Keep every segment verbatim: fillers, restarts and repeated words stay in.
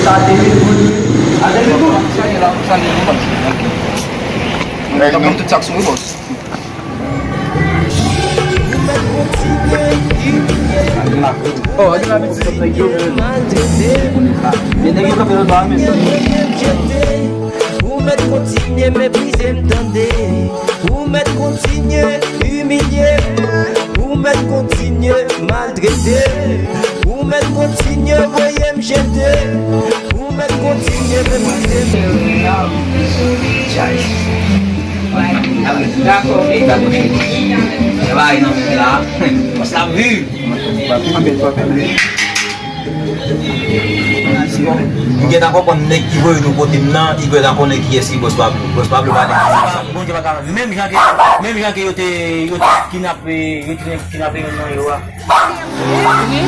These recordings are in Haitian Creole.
Sa te vin pou li. A te vin pou li. Sa gen la, sa gen la, bòs. Mwen t ap pran tout sa k sou li, bòs. Oh, ann di la piti. Nèg yo kanpe nan ba menm. Ou mèt kontinye meprize m, tande. Ou mèt kontinye imilye m. Ou mèt kontinye maltrete m. Ou mèt kontinye voye m jete. Ou mèt kontinye meprize m. Dakò, ok. Dakò, cheri. Travay nan men la. Bòs la viv. Anpil, anpil. M gentan konprann nèg ki voye nou kote m nan, li gentan konnen kiyès ki bòs Pablo. Bòs Pablo pa nèg ki sa. Bondye pa ka, menm jan ke, menm jan ke yo te, yo te kidnape, yo te kidnape youn nan yo a.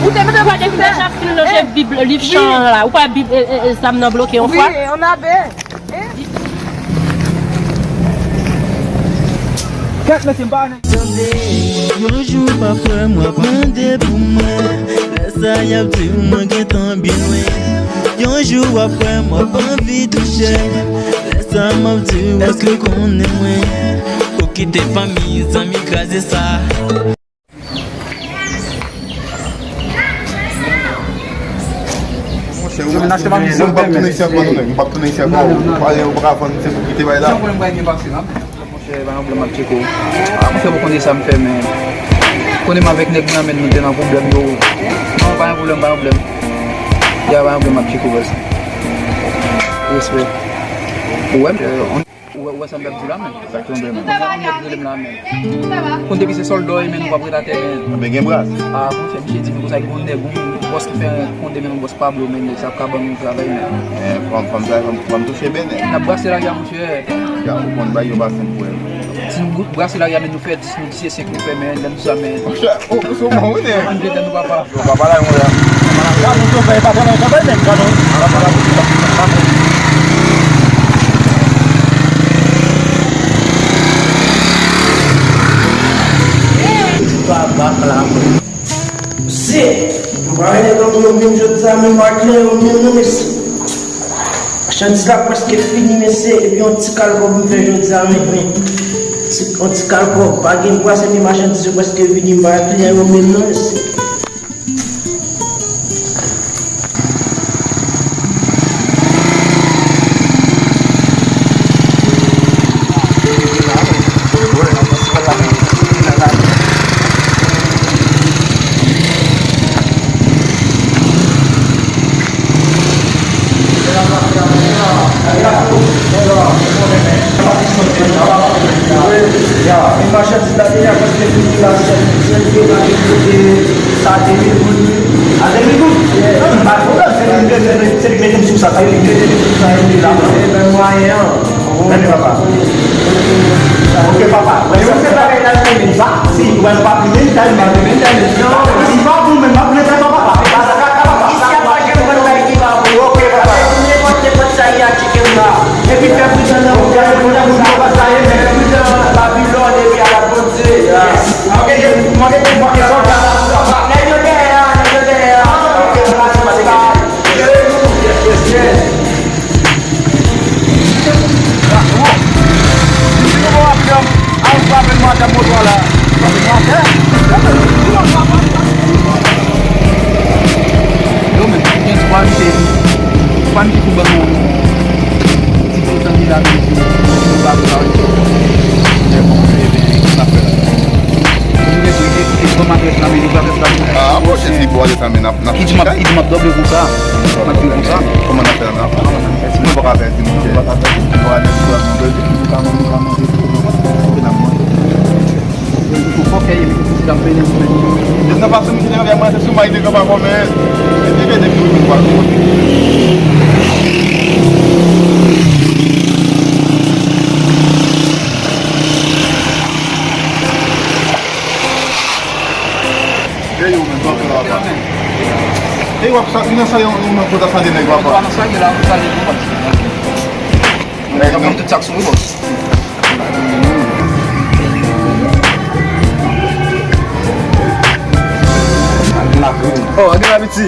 Ou te mete pa de fè chak fil nan je Bib, liv chan an la. Ou pa Bib, e, e, e, zam nan bloke yon fwa. Wi, on a be. Kèt mesye m pa. Tande, yon jou w ap wè m w ap mande pou mwen. Lè sa y ap di w mwen gentan byen lwen. Yon jou w ap wè m w ap anvi touche m. Lè sa m ap di w èske w konnen mwen. Ou kite fanmi, zanmi kraze sa. Monchè, ou, ou, ou, m p ap tounen isi ankò, non, men. M p ap tounen isi ankò. Ou pale, ou pa ka vann, se pou kite bay la. Monchè, pa gen pwoblèm, m ap tcheke w. A, monchè, ou konnen sa m fè, men konnen m avèk nèg nan, men nou te nan pwoblèm, yo. Non, pa gen pwoblèm, pa gen pwoblèm. Ya, pa gen pwoblèm, m ap tcheke w, baz. Respè. Ou wè, monchè, on Ou wè, ou wè sa m t ap di w la, men? Sa k tonbe, men. Ou wè yon nèg rele m la, men. Konn depi se sòlda w ye, men, ou p ap ret atè, men. Anben gen bras. A, monchè, misye di m konsa, gen yon nèg, yon bòs ki fè konde, men, yon bòs Pablo, men, nèg sa ap ka ban nou travay, men. Eh, fò m, fò m, fò m, fò m touche benen. N ap brase lari a, monchè. Ya, ou konn bagay yo pa senp, frè. Si nou brase lari a, men, nou fè dis, nou di se senk nou fè, men, lè m di sa, men. Monchè, ou, ou sou bon, wi, nèg. Ann vle tèt nou, papa. Yo, papa la, yon la. Gad, nou fè pa travay, travay, men, gad, non. Papa, la. Se, yo pa rele nan mwen menm jodi a, menm Marklè, yo menm non, mesye. Machandiz la prèske fini, mesye, epi yon ti kal kòb m fè jodi a, men, men. Ti, yon ti kal kòb, pa gen bras, epi machandiz yo prèske fini, m pa gen kliyan yo menm non, mesye. Sa te vin pou li. A, te vin pou li. Non, pa pwoblèm. Se li ki mete m sou sa. Se li ki mete m sou sa. E pi la. E ben, mwayen an. Mèt papa. Ok, papa. Mwen se bagay la, mwen menm sa. Si, mwen pa pi menm, ta, mwen pa pi menm, ta, non. Si pa pou mwen, mwen pa pi menm, papa. Papa, papa, papa. Isi a pa janm pran bagay ki pa pou. Ok, papa. Nenpòt, nenpòt sa y a tcheke m la. Epi fè pridan nan, fè pridan nan, fè pridan Babilòn, epi a la Bondye. Nèg yo dèyè a, nèg yo dèyè a. Yo, men, gen espoir, misye. Espoir, misye, pou ban nou. Ti kontan ki la, men, si nou pa pou la, men bon, e, e, sa fè la. Nou gen tou, e, e, kòm adrès la, men nou pa fè sa. Ah, monchè, si pou ale sa, men n ap, n ap chita. Ki di m ap, ki di m ap doble konsa. M ap di konsa. Kòman n ap fè la, men n ap fè? Nou pa ka pèdi, monchè. Nou pa ka pèdi. Nou pa ka pèdi. Nou pa ka pèdi. Ou fòkè ye, men se ap mennen nou menm. Desann fason m vin avè mwen, se sou may de gran pa kòmen. Se te vede pou mwen pa kòmen. Ey, ou menm, papa. Ey, w ap sa, nan sa, yon, yon, yon pòt a sale nèg, papa. Nan sa, gen la, pou sale pou pati. Nèg, nan tout sa k sou, bòs. Oh, ann gen la piti.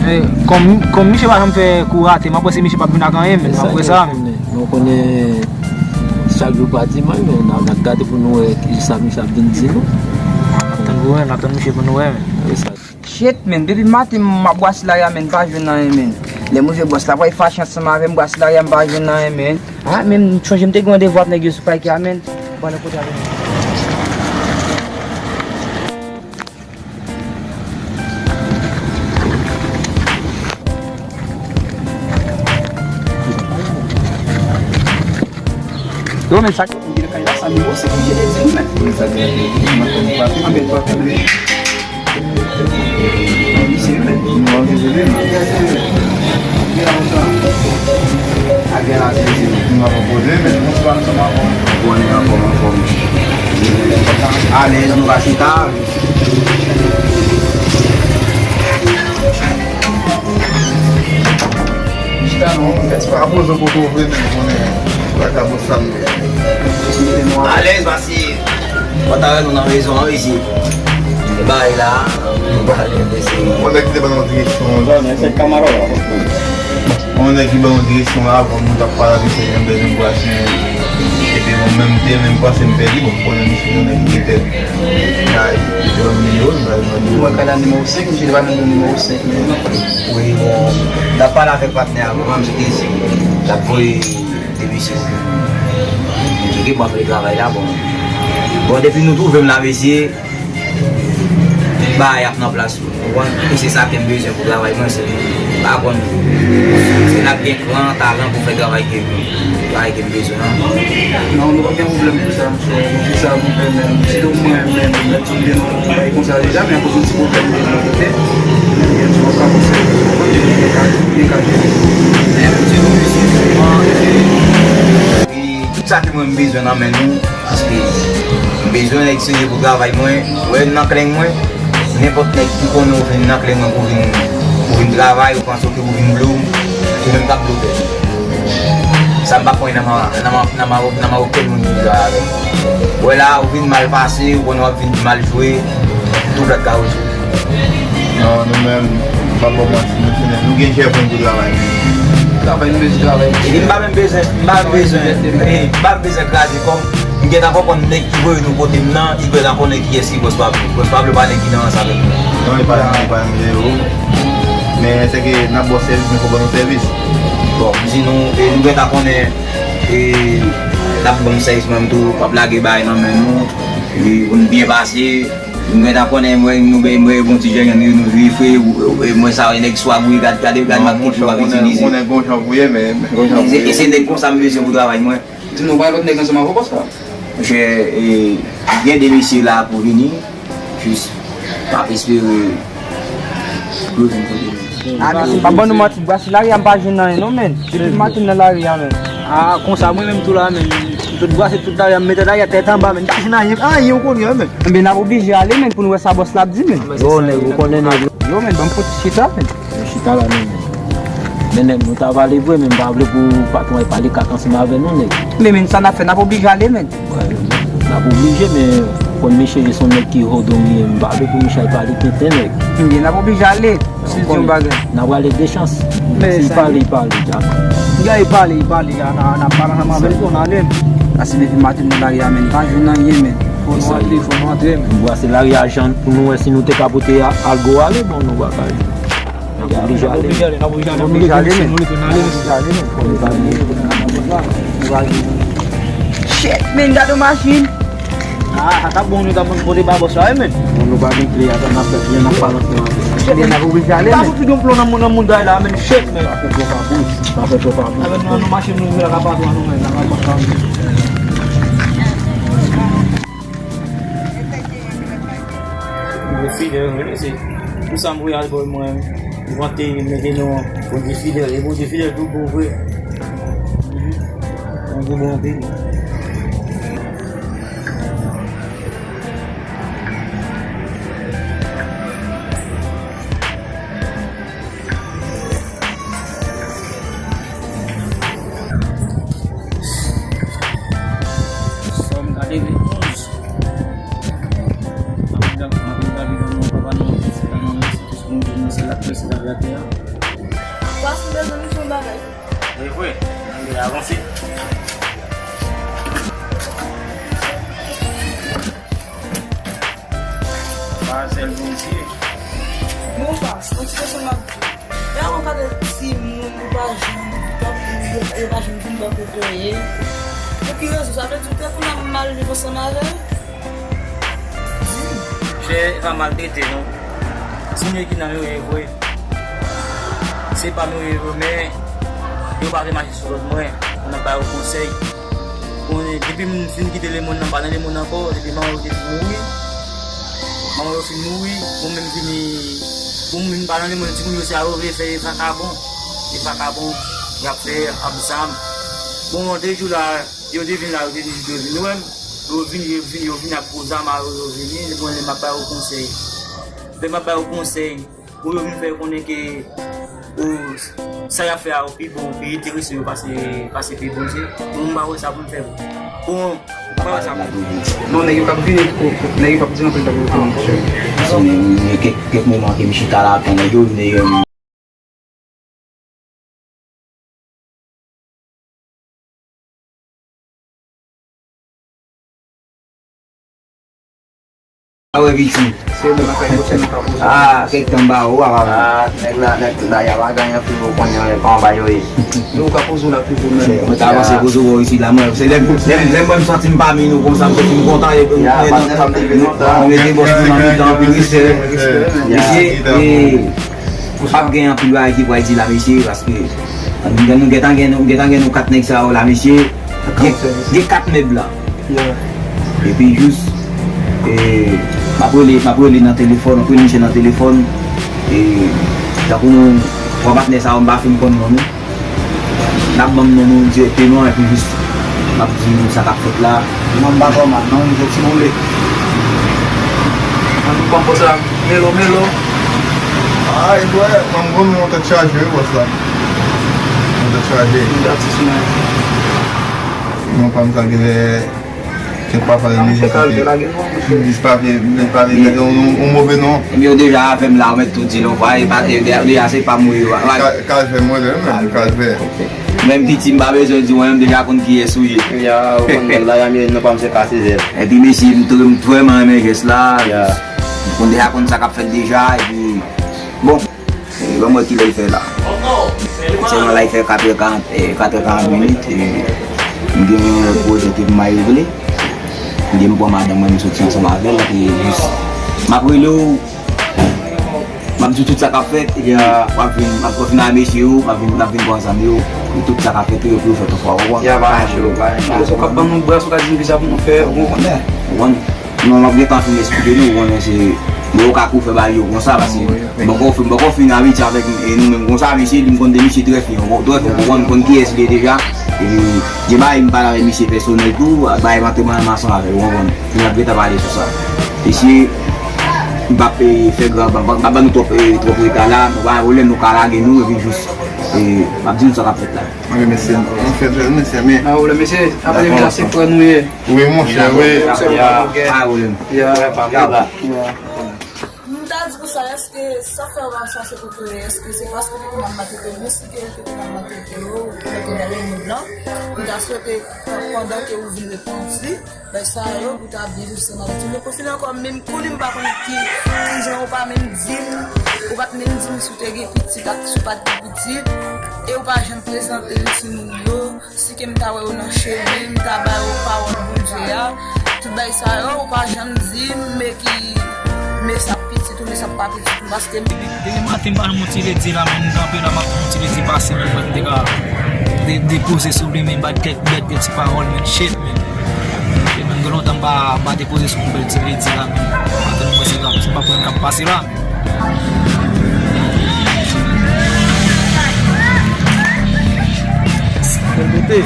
Eh, kòm, kòm misye pa janm fè kou rate, m ap wè si misye p ap vin ak anyen, men m ap wè sa, men. Nou konnen chak jou pa dimanch, men n a, n a gade pou nou wè ki sa misye ap vin di nou. N ap tann pou wè, n ap tann misye pou nou wè, men. Shit, men, depi maten m ap brase lari a, men, m pa jwenn anyen, men. Lè m rive bòs la pral fache ansanm avè m, brase lari a, m pa jwenn anyen, men. Ah, men, m sonje m te gen randevou ak nèg yo sou pake a, men. Bon, lè kote avè m. Yo, men sa ki gen kay la, sa nivo sèt misye te di nou, men. Sa gen anpil pa anpil. Misye, men. Nou anvi vini, men. Gen la, sa. A gen la, se misye, men. Nou ap poze, men. Bonswa, nou sot anfòm. Bòn, anfòm, anfòm. Alèz, nou pa chita. Chita non, fè ti pa. Apoze w poko vre, men konnen traka bòs la m ye. Alèz, pase. Mwen ta wè nou nan rezon an, isi. E bagay la, nou pale, mesye. Mwen nèg ki te ban nou direksyon an. Bon, men se kamarad la. Yon nèg ki ban nou direksyon la, bon, nou t ap pale avèk li, m bezwen pase, epi bon, menm te, menm pase m pèdi, bon, m konnen misye yon nèg ki te kay, jwenn li yo, li pa jwenn li yo. Mwen kay la nimewo senk, misye te pa menm nimewo senk, men. Wi, bon, n ap pale avèk patnè a, bon, menm se te di, l ap voye de mesye pou nou. M di, ok, bon, ap fè travay la, bon. Bon, depi nou twouve m la, mesye, bagay ap nan plas yo, konprann? E se sa ke m bezwen pou travay mwen, se pa konn, se n ap gen kran, talan pou fè travay ke, travay ke m bezwen an. Non, nou pa gen pwoblèm pou sa, monchè. Monchè, sa pou fè menm. Sitou mwen menm, mèt sou pye nou, bagay konsa deja, men akoz yon ti pwoblèm de bò kote, men yon ti pwoblèm konsa, konprann, men gen ka, gen ka jere. Men, se yon mesye, vrèman, e, Tout sa ke mwen m bezwen nan men nou, paske m bezwen nèg serye pou travay mwen. Ou wè nan klenk mwen, nenpòt nèg ki konnen ou vin nan klenk mwen pou vin, pou vin travay, ou panse ke ou vin blo m, ou menm k ap blo tèt ou. Sa m pa konn nan ma, nan ma, nan ma, nan ma okenn moun ki travay avè m. Ou wè la, ou vin mal pase, ou konnen w ap vin mal jwe, tou plat ka rejwe. Non, nou menm, m p ap ba w manti, nou fini. Nou gen jèvrin pou travay. Travay, nou bezwen travay. Epi m pa menm bezwen, m pa menm bezwen, eh, m pa menm bezwen kraze kò m. M gentan konprann nèg ki voye nou kote m nan, li gentan konnen kiyès ki bòs pa m. Bòs pa m pa nèg ki nan ranse avèk mwen. Non, li pa, li pa menm jere w. Men se ke n ap ba w sèvis, men fò w ban nou sèvis. Bon, m di nou, e nou gentan konnen, e n ap ban m sèvis, mwen menm tou, p ap lage bagay nan men nou. E pou n byen pase. M gentan konnen mwen, nou, mwen, mwen, bon ti jèn, nou, nou vin fre, mwen, sa, nèg swag, wi, gad, gade, gade, m ap kite w ap itilize. Konnen gon jan pou ye, men, gon jan pou ye. E se nèg konsa m bezwen pou travay mwen. Di nou, pa lòt nèg ansanm avè w konsa? Monchè, e, gen de mesye la pou vini, jis, m ap espere pou yo vin kote nou. Ah, mesye, m pa ban nou manti, brase lari a, m pa jwenn anyen non, men. Depi maten m nan lari a, men. Ah, konsa, mwen menm tou la, men. M tout brase tout lari a, m mete lari a tèt anba, men. M pa jwenn anyen, anyen, ou konnen, men. Enben, n ap oblije ale, men, pou n wè sa bòs la ap di, men. Yo, nèg, ou konnen nèg yo. Yo, men, ban m fon ti chita, men. Yo chita la, men. Men, nèg, nou ta pale vre, men m pa vle pou patwon al pale kaka ansanm avè nou, nèg. Men, men, sa n ap fè, n ap oblije ale, men. N ap oblije, men ou konn Miche se yon nèg ki hodon li ye, m pa vle pou Miche al pale tenten nèg. Ebyen, n ap oblije ale, si l di yon bagay. N ap rale de chans. Si l pale, li pale, dja. Gade, li pale, li pale, a, n a, n ap pale ansanm avè l tou, n ale. Paske depi maten m nan lari a, men, m pa jwenn anyen, men. Fò nou antre, fò nou antre, men. Nou brase lari a jan pou nou wè si nou te ka pote a, algo ale, bon, nou pa ka. N ap oblije ale. N ap oblije ale, n ap oblije ale, men. N ap oblije ale, men. Shit, men, gade yon machin. Ah, sa t ap bon, nou t ap pote ba bòs la, wi, men. Bon, nou pa gen kle, ata n ap fè kle, n ap pale ansanm avè l. Shit, men, n ap oblije ale, men. N ap fout yon plon nan moun, nan moun dayè la, men. Shit, men. Pa fè twòp abri, pa fè twòp abri. Ah, men, nou, nou mache, nou, nou, la ka pati, nou, men, la ka pati. Bondye fidèl, wi, se pou sa m voye albòm mwen, vante, mete non Bondye fidèl, e Bondye fidèl tout bon vre. Mhm. Bondye bon anpil. Sòm katrevendouz. Mwen ap gade nan non Papa nou, Pitit la, nan non Sentespri, Bondye nan syèl la, Kris la, latè a. Mezanmi, se yon bagay. E vre, ann avanse. Manzèl Bondye. Bon, pa, yon ti kesyon m ap di. Lè yon gade timoun, yo pa janm tankou yo, yo pa janm vin bò kote w ye. Pou ki rezon? Sa vle di w te konn ap mal viv ansanm avè l? Di m. Chè, e pa maltrete, non. Timoun ki nan yo ye vre. Se pa nou ye vre, men yo pa vle mache sou lòd mwen. Mwen ap ba yo konsèy. Bon, depi m fin kite lemonn nan, m pa nan lemonn ankò, depi manman yo te fin mouri. Manman yo fin mouri, bon, men m vini, bon, m vin pa nan lemonn, timoun yo se a yo vle fè, e vakabon. E vakabon, y ap fè, ap zam. Bon, de jou la, yo te vin la, yo te di yo vin wè m. Yo vin, yo vin, yo vin ak gwo zam a yo, yo vini, bon, lè m ap ba yo konsèy. Lè m ap ba yo konsèy, pou yo vin fè konnen ke, o, sa y ap fè a, o, pi bon, pi enterese yo pase, pase pi Bondye. Bon, m pa wè sa pou m fè. Bon, m pa wè sa pou m fè. Non, nèg yo k ap vini, o, o, nèg yo k ap di anpil bagay pou mwen. Kèk, kèk moman ke m chita la, tann nèg yo vini, A wè, piti. Se mwen k ap fè yon ti nòt pou sa. Ah, kèk tan ba ou, papa. Ah, nèg la, nèg la, y a bagay anpil, ou konnen, pa anba yo ye. Yo ka poze w la toujou, men. Mwen ta avanse poze w isi la, mwen. Se lè, lè, lè mwen m santi m pami nou konsa, m santi m kontan, e nou, nou mete bòs nou nan mitan, anpil respè. Mesye, e, p ap gen anpil bagay ki pral di la, mesye, paske nou gentan gen, nou gentan gen nou kat nèg sa yo la, mesye. Gen, gen kat mèb la. Epi jis, e, m ap rele, m ap rele nan telefòn, m ap rele misye nan telefòn. E, tankou nou, twa patnè sa yo, m pa fin konn non nou. N ap ban m non nou dirèkteman, epi jis, m ap di nou sa k ap fèt la. Non m pa twò mal, non, m se Ti Boule. An nou pran poz la, melo, melo. Ay, bwè, m ap ban nou yon tèt chaje, wi, bòs la. Yon tèt chaje. Yon atis, men. Non, pa m sa genlè. Kèk pafwa yo mezi kote. Plis pa vle, vle pa vle tande yon, yon, yon move non. Ebyen, ou deja avè m la, ou mèt tou di non. Fwa, e pa, e, de-, deja se pa m wi. Kalvè, mwen menm, Kalvè. Mwen menm piti, m pa bezwen di w, mwen menm deja konn kiyès ou ye. Ya, ou konn bèl la, ya, men non pa m se pa se zèl. Epi mesye, m trè-, m vrèman renmen jès la. Ya. M konn deja konn sa k ap fèt deja, epi bon. E, ban m wè kilè l fè la. Aktyèlman la, l fè katrè karant, e, katrè karant minit. E, m gen yon lòt pwojè ke m a regle. M gen m pran madanm mwen, m soti ansanm avè l. E jis, m ap rele w, m ap di w tout sa k ap fèt. Epi, w ap vin, m ap vin ak mesye yo, m ap vin, m ap vin pran zam yo. E tout sa k ap fèt yo, pou yo fèt yon fwa, w konprann? Ya, pa mache, w pa mache. Ou ka ban nou bras, ou ka di nou kisa pou nou fè, ou konprann? Ou konprann? Non, m ap gentan fin esplike nou, ou konnen se, bon, yo ka kou fè bagay yo konsa, paske m poko fin, m poko fin abitye avèk, e, nou menm konsa, mesye, li m konn de misye trè fen, trè fen, ou konprann, m konn kiyès li ye deja. Epi, gen bagay m pale avèk misye pèsonèl tou, bagay m antre nan mason avè l, ou konprann. N ap gentan pale sou sa. Mesye, m p ap, e, fè gran, m p ap, m p ap ban nou twòp, e, twòp reta la, nou pa gen pwoblèm, nou ka lage nou, epi jis, e, m ap di nou sa k ap fèt la. Mwen remèsye nou. Mwen fè trè remèsye, men. Ah, ou remèsye? Apre deja se frè nou ye. Wi, monchè, wi. Ya, ya. Ah, wi. Ya. Ya. M ta di konsa, èske sa fè w ap chache kote w ye, èske se paske w te konn ap maltrete w, si ke w te konn ap maltrete w, ou te nan lemonn nan, m ta swete, pandan ke ou vin repanti, bagay sa yo, pou ta byen viv ansanm avèk timoun. Pou fini ankò, menm kounye a m pa konn ki, ki jan ou pa menm di m, ou pa t menm di m si w te gen pitit ak si w pa t gen pitit, e ou pa janm prezante m timoun yo, si ke m ta wè yo nan chemen, m ta ba yo pawòl Bondye a, tout bagay sa yo, ou pa janm di m, men ki, men sa pitit ou, men sa pa pitit. Paske m demen maten, m pa nan yon ti ledi la, men m kanpe la, m ap yon ti ledi pase, men mwen, m te ka de-, depoze sou li, men bat kèk bèt de ti pawòl, men shit, men. E menm gen lontan m pa, m pa depoze sou yon bèl ti ledi la, men. Maten, mwen, se la, se pa pran k ap pase la, men. Bèl bote.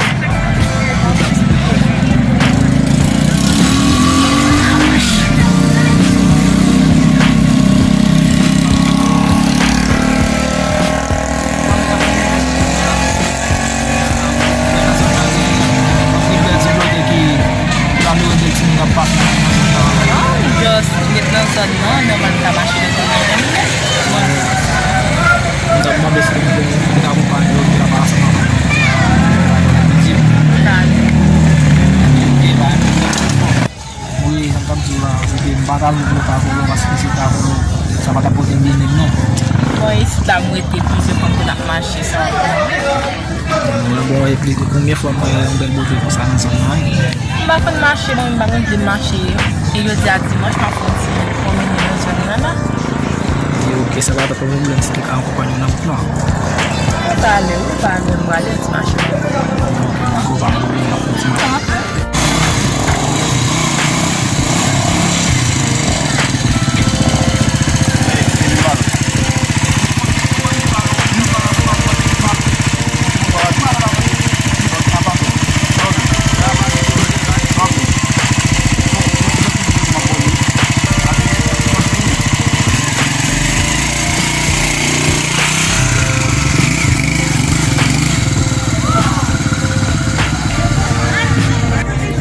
Just met nan zòn nan, nòmal m ka mache nan zòn nan. M t ap mande si m te ka Tout la m rete plizyè fwa m te t ap mache sa. Mwen bon, e plis de konbyen fwa m wè yon bèl bote konsa nan zòn nan, wi. M pa konn mache, mwen menm m pa konn vle mache. E jodi a dimanch, m ap fè yon ti pwomene nan zòn nan la. E oke, sa pa t ap yon pwoblèm si te ka akonpanye w nan wout lan. Ou pale, ou pale, m prale ti mache. Oke, dakò, pa gen pwoblèm, m ap fè yon ti mache.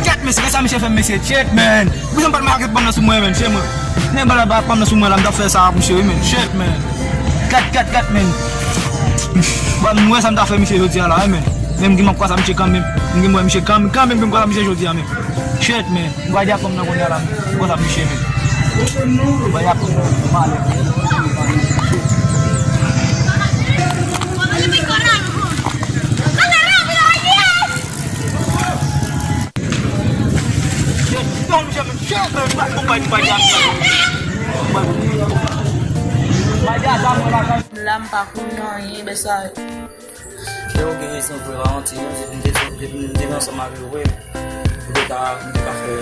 Tchèt, mesye, sa misye fè m, mesye, tchèt, man. Pou sa m pa t make pam nan sou mwen, man, tchèt, mwen. Nèg bal pa pam nan sou mwen la, m t ap fè sa ak misye, wi, man, tchèt, man. Gat, gat, gat, man. Bon, m wè sa m ta fè misye jodi a la, wi, man. Menm ki m ap kwasa misye kanmenm. M gen m wè misye kanmenm, kanmenm, m kwasa misye jodi a, man. Tchèt, man. M va di ak kòm nan kounye a la, m konsa misye menm. M va di ak kòm nan, m ale. Tchèt, tchèt, tchèt, tchèt, m pa di ak kòm nan. M pa di ak kòm nan. La m pa konn anyen, men sa. Lè w gen rezon vre, pa manti, non, se pou m te, se pou m te ansanm avè w vre. Pou te ka, pou te ka fè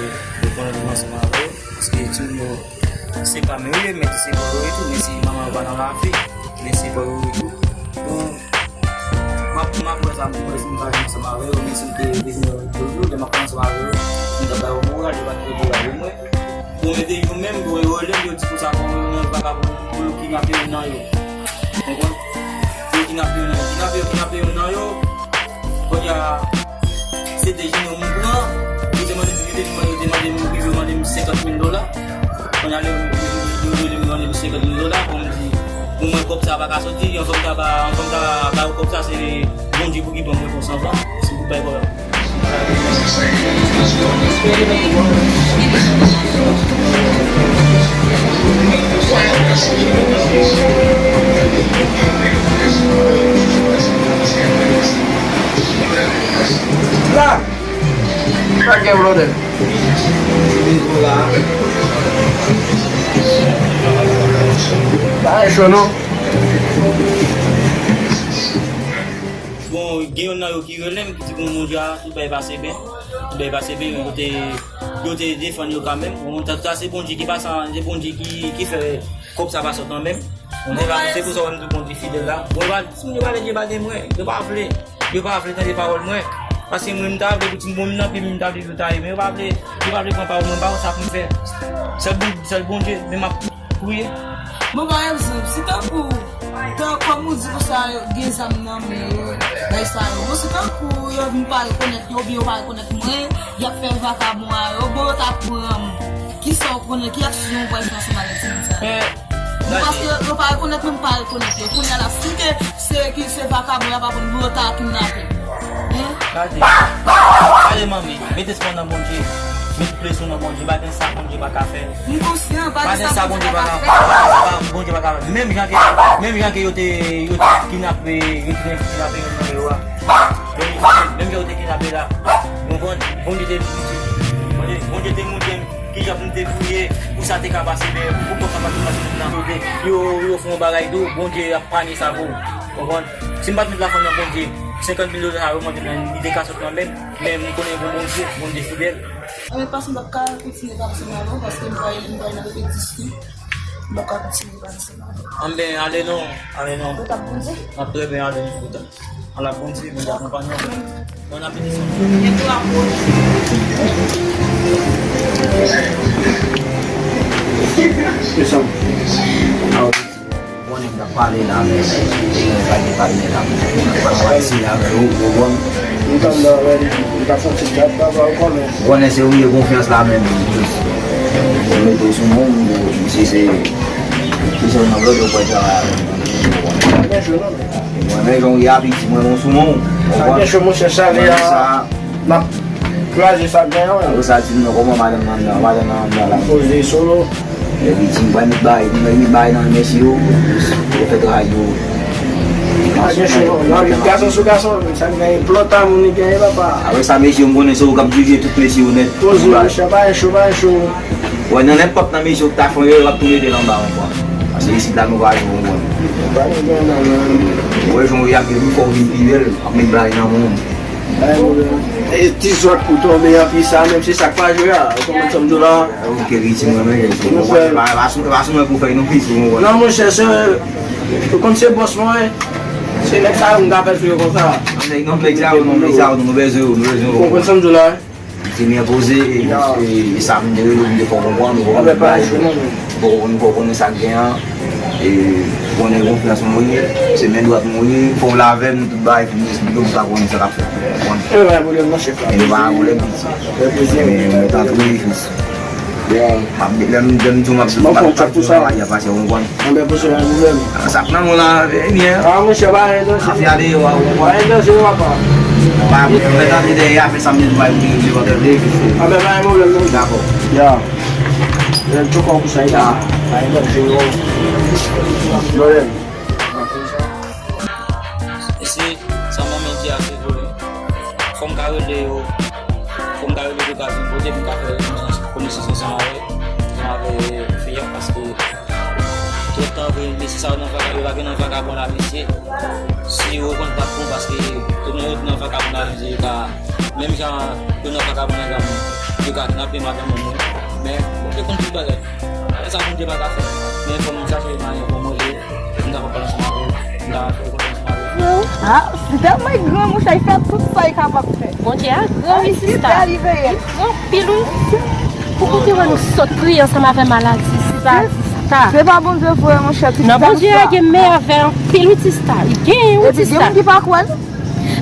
rekonèt m ansanm avè w. Paske timoun yo, se pa men yo ye, men se pa yo ye tou, men si manman yo pa nan lavi, men se pa yo ye tou. Bon, m ap, m ap wè sa, m wè si m ka jwenn ansanm avè yo, men si m te bezwen yo tou, lè m ap ansanm avè yo, m t ap ba yo moral, yo pa t vle moral mwen. Bon, men te yo menm, bon, yo rele m, yo di konsa, bon, yo nan vakabon, pou yo kidnape youn nan yo. Konprann? Yo kidnape youn nan yo, kidnape yo, kidnape youn nan yo. Kounye a, se de jenior m pran, yo te mande m, yo te mande m, yo te mande m, yo te mande m senkant mil dola. Kounye a, yo, yo, yo, yo, yo mande m senkant mil dola, bon, m di, bon, mwen, kòb sa pa ka soti, anvan m ta ba, anvan m ta ba yo kòb sa, se Bondye pou ki ban mwen konsa, anvan, se pou bay kòb la. La! Pa gen pwoblèm. Pa gen cho non. Bon, gen youn nan yo ki rele m, ki di, bon, Bondye a, tout bagay pase byen. Tout bagay pase byen, yo te, yo te defann yo kanmenm. Bon, sa, sa se Bondye ki pase, se Bondye ki, ki fè kòb sa pa sot kanmenm. Bon, se pa, se pou sa w wè m di Bondye fidèl la. Bon, yo pa, si moun yo pa vle, yo pa vle mwen, yo pa vle. Yo pa vle tande pawòl mwen. Paske mwen, m ta vle pou timoun nan, pi m ta vle pou ta ye. Men yo pa vle, yo pa vle pran pawòl mwen, m pa konn sa pou m fè. Sèl Bon-, sèl Bondye, men m ap priye. Bon, pa egzanp, si tankou, tan, kòm ou di konsa, yo gen zam nan men yo, bagay sa yo. Bon, si tankou yo vin pa rekonèt yo, oubyen yo pa rekonèt mwen, y ap fè vakabon a yo. Bon, yo ta pran m. Kisa w konnen, ki aksyon w pral fè ansanm avèk timoun sa yo? Bon, paske yo pa rekonèt mwen, m pa rekonèt yo. Kounye a la, si te se ki se vakabon y ap aprann pou yo ta kidnape m. Hein? Gade. Gade, manmi, mete espwa w nan Bondye. Mete plezi w nan Bondye. Pa gen sa Bondye pa ka fè. M konsyan, pa gen sa Bondye pa ka fè. Pa gen sa Bondye pa ka fè. Menm jan ke, menm jan ke yo te, yo te kidnape, yo te kidnape youn nan yo a. Menm jan yo te kidnape la. Ou konprann? Bondye te, Bondye, Bondye te montre m kijan pou m te priye, pou sa te ka pase, men pou kòb sa pa te pase nan. Yo, yo fè yon bagay tou, Bondye ap panye sa pou ou. Konprann? Si m pa t met lafwa nan Bondye, senkant mil dola sa yo mande m nan, li te ka sot nan men m, men m konnen gon Bondye, Bondye fidèl. Anben, pase m p ap ka kontinye pale ansanm avè w, paske m pa, m pa nan repetition. M p ap ka kontinye pale ansanm avè w. Anben, ale non, ale non. Ou t ap Bondye? M ap trè byen, ale non, ou t ap. Ala Bondye, Bondye akonpanye w. Bon apeti, Sandra. Konnen m t ap pale la, men m pa gen patnè la, men m pa pale sila avè w, ou konprann? M t ap la, men m t ap santi m t ap travay ou konnen. Ou konnen se ou m gen konfyans la, men m mete w sou men w, misye se, misye se yon lòt yo pral travay avè m, ou konprann? Mwen, men jan w ye a, piti, mwen, mwen sou men w. Sa gen cho, monchè, sa li a, n ap kraze sa gen an. Ou sa di m non, kòman madanm nan anndan, madanm nan anndan la? Poze solo. Epi ti m pral met bagay, nou met bagay nan men mesye yo, yo fè travay yo. Pa gen cho non, nan lit gason sou gason, sa k genyen, plòta moun li genyen, papa. Apre sa, mesye yo, m konnen se ou k ap dirije tout mesye yo nèt. Poze, monchè, pa gen cho, pa gen cho. Wè, nan nenpòt nan mesye yo ki ta fè yon erè, l ap tou mete l anba ankò. Paske isit la, nou pa jwe, ou konprann. Pa gen nan men. Ou wè, jan w ap vin fò w vin pi bèl, ap met bagay nan men w. E ti zòt pou tonbe anpi sa, menm se sa k pa jwe a. Ou konprann sa m di w la? Ok, Ricky, mwen menm, se bon, pa, pa, pa sou, pa sou mwen pou fè yon pis, ou konprann? Non, monchè, se, ou konn se bòs mwen, se nèg sa yo m ka fè sou yo konsa. Non, nèg, non, nèg sa yo, non, nèg sa yo, nou bezwen yo, nou bezwen yo. Ou konprann sa m di w la? Li te byen poze, e, e, e sa m te rele w, m te fè w konprann, ou konprann bagay yo. Bon, nou fè w konnen sa k gen an, e, ou konnen konfyans mwen ye, se men dwat mwen ye, fò w la avè m, tout bagay fini, esplike w pou w ka konnen sa k ap fèt, ou konprann? E pa gen pwoblèm non, chèf la. E nou pa gen pwoblèm, piti. Fè plezi. Men, mwen t antre jis. M ap, lè m, lè m di w m ap, m ap, m ap di w m ap pase, ou konprann? Anben, pou sou la, nou menm. Sa k nan mwen la, e byen. A, monchè, pa gen danje. Afè a deyò a, ou konprann? Pa gen danje, papa. Pa gen pwoblèm, mwen t antre dèyè a, fè sa m di, bay pou li, li pa tande. Anben, pa gen pwoblèm, non. Dakò. Ya. Lè m tchoko pou sa, ya. Pa gen danje, non. Lorèl. Mesye, sa manman di a se vre. Fò m ka rele yo. Fò m ka rele yo de baz, pou te m ka fè konesans ansanm avè, ansanm avè fi a, paske twòp tan vre, mesye sa yo nan vaka-, yo pa gen nan vakabon la, mesye. Si yo konn pa bon, paske tout moun yo nan vakabon la, mesye, yo ka, menm jan yo nan vakabon la, yo ka kidnape madanm moun, men Bondye konn tout bagay. Sa Bondye pa ka fè. Men fò m chache mwayen pou manje. M ta pral pale ansanm avè w. M ta fè rekonèt ansanm avè w. Ah, Sita, mwen granmou sa, li fè tout sa li kapab fè. Bondye a gran, wi, sista. Li gran anpil, wi. Pou kote wè nou sot priye ansanm avè maladi, sista, sista. Se pa Bondye vre, monchè, ti sista. Non, Bondye a gen mèvèy anpil, wi, sista. Li genyen, wi, sista. Epi gen moun ki pa kwè, non?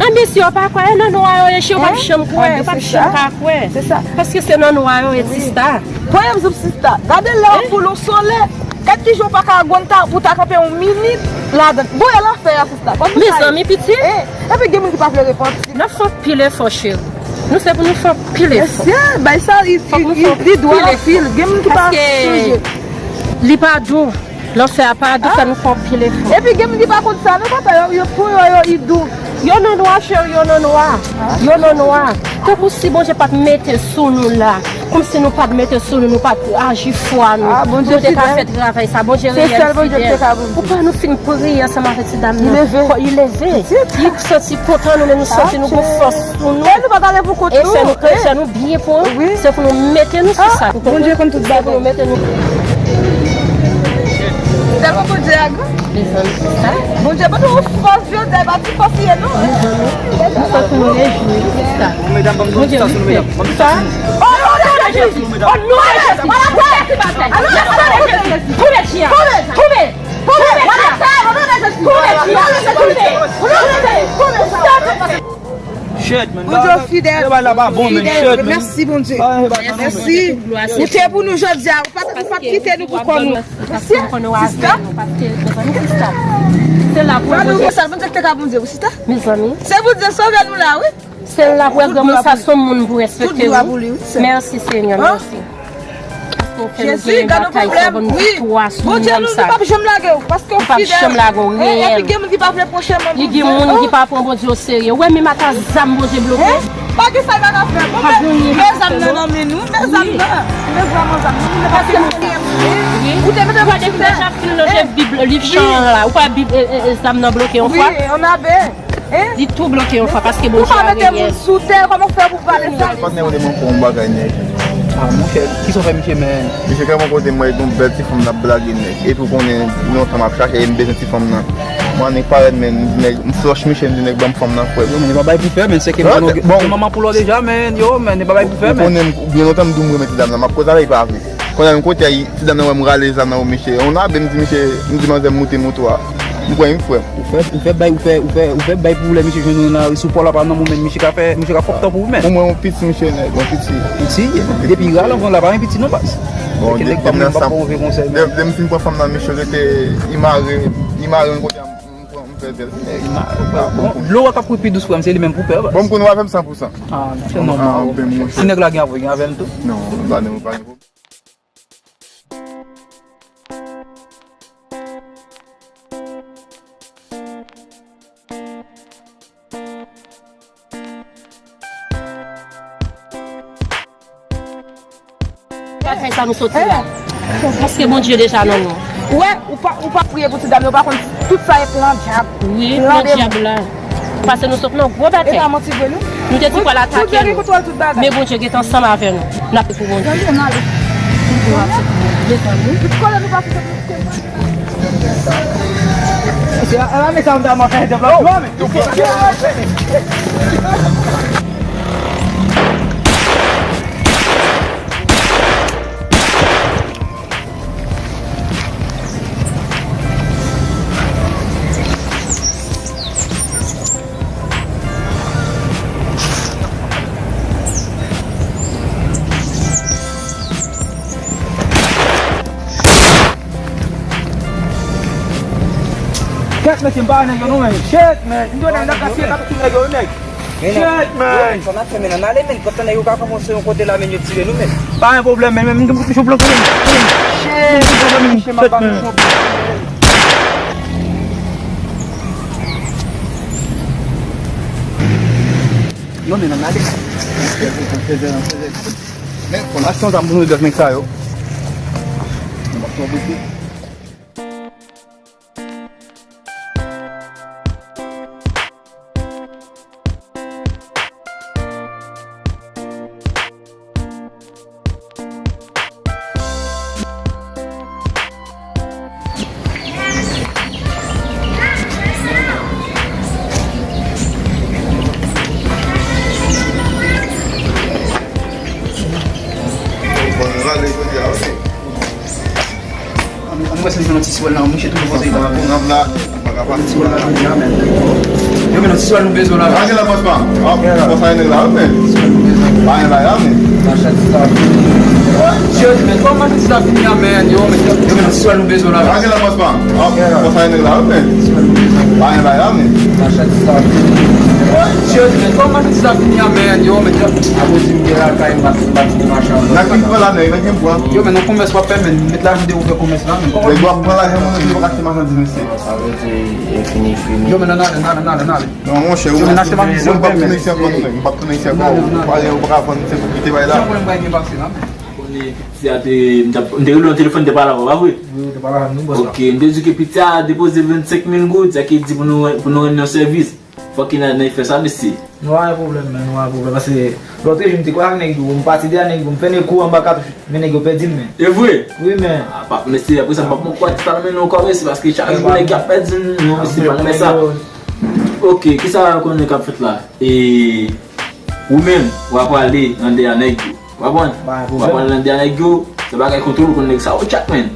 An, mesye, yo pa kwè, nan nwa yo ye, yo p ap janm kwè, yo p ap janm ka kwè. Se sa. Paske se nan nwa yo ye, sista. Pran egzanp, sista. Gade lè w boule yon solèy. Gad kijan w pa ka gwann ta, pou ta kanpe yon minit ladan. Bon, e lanfè a, sista. Mezanmi, pitit. Epi gen moun ki pa vle repanti. N ap fè anpil efò, cheri. Nou se pou nou fè anpil efò. Mesye, bay sa, li, li, li dwòl anpil. Gen moun ki pa sonje. Paske li pa dou. Lanfè a pa dou, fè nou fè anpil efò. Epi gen moun ki pa konn sa, non, papa, yo, yo, pou yo, yo, li dou. Yo nan nwa, cheri, yo nan nwa. Yo nan nwa. Tankou si Bondye pa t mete sou nou la. Kòmsi nou pa t mete sou nou, nou pa t aji fwa nou. Pou te ka fè travay sa, Bondye reyèl fidèl. Ou pa nou fin priye ansanm avèk ti dam nan. Li leve. Li santi kontan nou, men nou santi nou gon fòs sou nou. E nou pa gade pou kont nou. E fè nou, fè nou byen pou, se pou nou mete nou sou sa. Bondye konn tout bagay. Se pou nou mete nou. Tèlman Bondye a gran. Mezanmi, sista. Bondye ban nou fòs jodi a, e pa ti fòs li ye non. Mezanmi, nou sòti nou rejwi, sista. Medam, ban m ti tasyon, medam. Ban m ti tasyon. O non de Jezi! O non de Jezi! Koube chyen an! Koube! Koube! Koube chyen an! Koube chyen an! Koube! Koube! Shit, man. Bondye fidèl. Fidèl. Mèsi, Bondye. Mèsi. Ou te pou nou jodi a. Ou pa t, ou pa t kite nou pou kò nou. Mesye, sista. Sista. Se la pou Bondye. Sa Bondye ki te ka Bondye, wi, sista. Mezanmi. Se Bondye sove nou la, wi. Se la pou granmoun sa son moun pou respekte, wi. Mèsi, Senyè, mèsi. Paske w fè nou genyen batay sa, ban nou viktwa sou nonm sa. Bondye, nou p ap janm lage w, paske w fidèl. Epi gen moun ki pa vle pwoche manm Bondye. Li gen moun ki pa pran Bondye oserye. Ou wè menm ak zam Bondye bloke. Pa gen sa l pa ka fè. Bon, men, men zam nan nan men nou, men zam nan. Men vrèman zam nan. Paske nou, ou te mete gade m deja fin lonje Bib, liv chan an la. Ou pa Bib, e, e, e, zam nan bloke yon fwa. Wi, on a ben. Li tou bloke yon fwa paske Bondye a reyèl. Ou pa mete moun sou tè, kòman w fè pou pale sa? Patnè, ou te manke yon bagay nèt. Ah, monchè, kisa w fè misye, men? Misye te rankontre m, wè, yon bèl ti fanm n ap blage nèt. Epi w konnen, lontan m ap chache, e m bezwen ti fanm nan. Mwen, nèg parèt, men, nèg, m flòch misye, m di, nèg, ban m fanm nan, frè. Yo, men, e pa bay pou fè, men, se ke manman pou lò deja, men, yo, men, e pa bay pou fè, men. Ou konnen, m, byen lontan m di w m renmen ti dam nan, m ap koze avè l, li pa vle. Kounye a, yon kote a, ti dam nan wè m rale zam nan, misye, on a ben, m di misye, m di manzè m moute moto a. M pran yon frè m. Ou fè, ou fè bay, ou fè, ou fè, ou fè bay pou lè misye jwenn ou nan lari sou pò la, pa nan moman misye ka fè, misye ka fòk tan pou ou menm. Ou mwen yon piti misye nèg, yon piti. Piti? Depi rale anvan la, pa yon piti non baz. Bon, depi m nan sa, depi m fin pran fanm nan, misye rete, li mare, li mare yon kote a, m pran, m fè zel. Bon, dlo a k ap kouri pi dous frè m, se li menm pou pè baz. Bon, m konnen w avè m san pou san. Ah, non, se nòmal. Ti nèg la gen avè, gen avè m tou. Non, pa gen, pa gen. Batay sa nou soti la. Paske Bondye deja nan nou. Ou wè, ou pa, ou pa priye pou ti dam yo, ou pa konn tout sa e plan dyab. Wi, plan dyab la. Paske nou sot nan gwo batay. E pa manti vre, non. Nou te di pral atake nou. Men Bondye gentan ansanm avè nou. N ap priye pou Bondye. Mezanmi. Kèt, mesye, m pa wè nèg yo non, men. Shit, man. M di w nèg nan katye k ap tou nèg yo, nèg. Shit, man. Sa n ap fè, men, ann ale, men. Pandan nèg yo ka kòmanse yon kote la, men, yo tire nou, men. Pa gen pwoblèm, men, men, m gen pou touche yon plan, men. Shit, man. Non, men, ann ale. Men, konn achte yon zam pou nou dèt nèg sa yo. Nou p ap twò bouke. An, an, mwen se jwenn yon ti swèl la, mouche toujou poze la. Ti swèl la, jodi a, men. Yo, men, ti swèl nou bezwen la. Lage la, bòs pa. Bòs pa, nèg la, men. Pa gen la, men. Jodi, men, kòman ti la fini a, men, yo, men, yo, men, ti swèl nou bezwen la. Lage la, bòs pa. Bòs pa, nèg la, men. Pa gen la, men. Jodi, men, kòman ti la fini a, men, yo, men, yo. Akoz di m gen lakay, m pa, m pa di machann. Nan ki pran la, nèg, nan ki pran. Yo, men, nan komès w ap fè, men, met lajan de ouvè komès la, men. Nèg w ap pran lajan moun, yo pa ka achte machandiz, mesye. Sa vle di, e fini, fini. Yo, men, nan, nan, nan, nan, nan, nan. Non, monchè, ou pa tounen isi ankò, non, nèg. Ou pa tounen isi ankò. Ou pale, ou pa ka vann, se pou kite bay la. Jan mwen bay byen pase la, men. Konnen piti a te, m t ap, m te rele nan telefòn, te pale avè w, pa vre? Wi, ou te pale avè m, wi, bòs la. Ok, m te di ke piti a depoze vennsenk mil goud, sa ki di pou nou, pou nou rann yon sèvis. Fòk ki nan, nan fè sa, mesye. Nou pa gen pwoblèm, men, nou pa gen pwoblèm. Paske lòt jou, m te kwè ak nèg yo, m pati de a nèg yo, m fè nèg kou anba katouch, men nèg yo pèdi m, men. E vre? Wi, men. A, pa, mesye, apre sa, m p ap pran kouwaj sa nan men nou ankò, mesye, paske chak jou nèg y ap pèdi m, non, mesye, pa nan men sa. Ok, kisa w konnen k ap fèt la? E, ou menm, w ap prale nan dèyè nèg yo. W ap konprann? W ap pran nan dèyè nèg yo, se bagay kontwòl ou konn nèg sa yo tchak, men.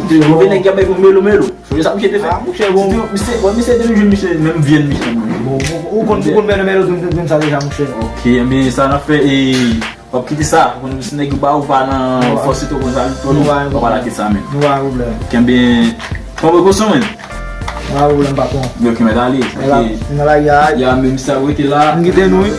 Te move nèg y ap bay pou melo melo. Sonje sa misye te fè? Misye, bon, misye, bon, misye te jwenn misye, menm vyann misye nan manje. Bon, bon, ou konn, ou konn melo melo, tou, tou, tou, sa deja, monchè. Ok, enben, sa n ap fè, e, w ap kite sa, ou konn si nèg yo ba ou pa nan fòs, ou konn sa, w ap alake sa, men. Nou pa gen pwoblèm. Kenbe, pran prekosyon, men. Nou pa gen pwoblèm, patwon. Ok, mèt ale. Nan lari a. Ya, men misye ap rete la. M kite nou, wi.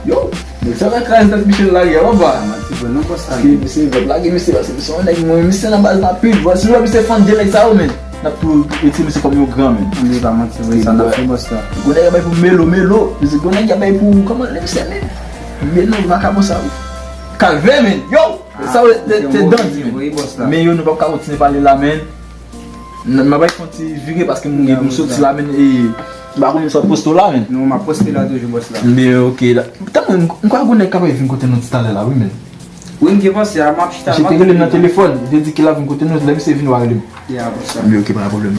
Yo, nèg sa nan kraze tèt Michel lage a, papa. Manti vre non, bòs la. Ke misye vle lage misye, paske misye yon nèg mwen, misye nan baz la pil. Bon, si nou wè misye fann de nèg sa yo, men, n ap tou retire misye kòm yon gran, men. Ann, pa manti vre, sa n ap fè, bòs la. Gwo nèg ap bay pou melo, melo. Misye gwo nèg ap bay pou, kòman le misye, men? Melo, vakabon sa, wi. Kalvè, men. Yo! Sa yo, se, se dandi, men. Men yo, nou p ap ka kontinye pale la, men. N-, m ap fè yon ti vire paske m, m soti la, men, e, m pa konnen si w ap poste w la, men. Non, m ap poste la toujou, bòs la. Men, ok, la. Tann mwen, m, m kwè gon nèg k ap vin kote nou ti talè la, wi, men. Wi, m te panse a, m ap chita, m ap rele m nan telefòn, li te di ke l ap vin kote nou, lè misye vini, w a rele m. Ya, bòs la. Men, ok, pa gen pwoblèm.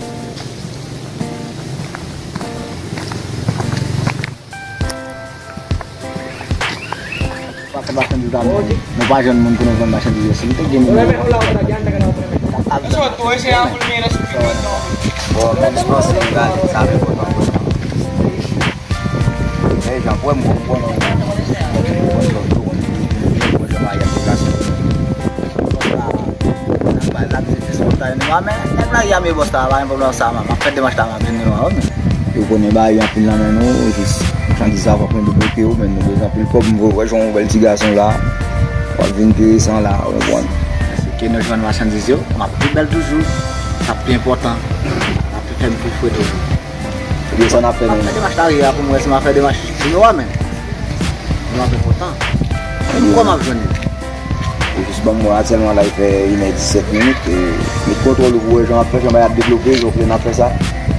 Pa fè machandiz la, nou, nou pa jwenn moun pou nou vann machandiz yo. Si nou te gen moun, nou t ap vann. Bon, men, m panse nou gade, sa ap enpòtan pou nou. Men, jan, pou m konprann, Bay la, se ti espontane nou a, men nèg la, ya, men bòs la, pa gen pwoblèm sa, man. M ap fè demach la, m ap vin devan ou, men. Yo konnen bay anpil nan men nou, jis machandiz sa fòk nou debloke yo, men nou bezwen anpil kòb, m wè jan yon bèl ti gason la, w ap vin enteresan la, ou konprann. Se ke nou jwenn machandiz yo, m ap pi bèl toujou, m ap pi enpòtan, m ap pi fè m pi fre toujou. Ebyen, sa n ap fè, men. M ap fè demach la, ya, pou m wè si m ap fè demach pou nou a, men. Nou ap enpòtan. Kòman m ap jwenn li? Jis ban m wè, aktyèlman la, li fè inè disèt minit. E, met kontwòl ou pou wè jan w ap fè, jan bagay ap devlope, jan w konnen n ap fè sa.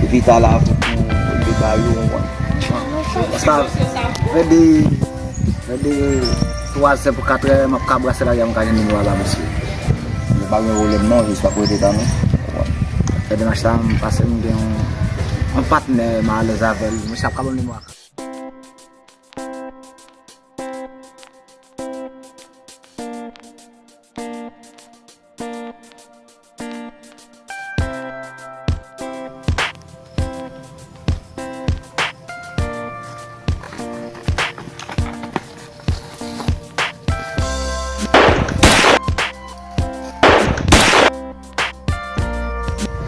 Epi ta la, pou, pou leve kay ou, w konprann. Sa fè de, fè de twa zè pou katrè, m ap ka brase lari a, m ka jwenn nimewo a ba misye. Nou pa gen pwoblèm non, jis pa pou rete ta non. Fè demach sa, m pase, m gen yon, yon patnè, m alèz avè l. Misye ap ka ban m nimewo a.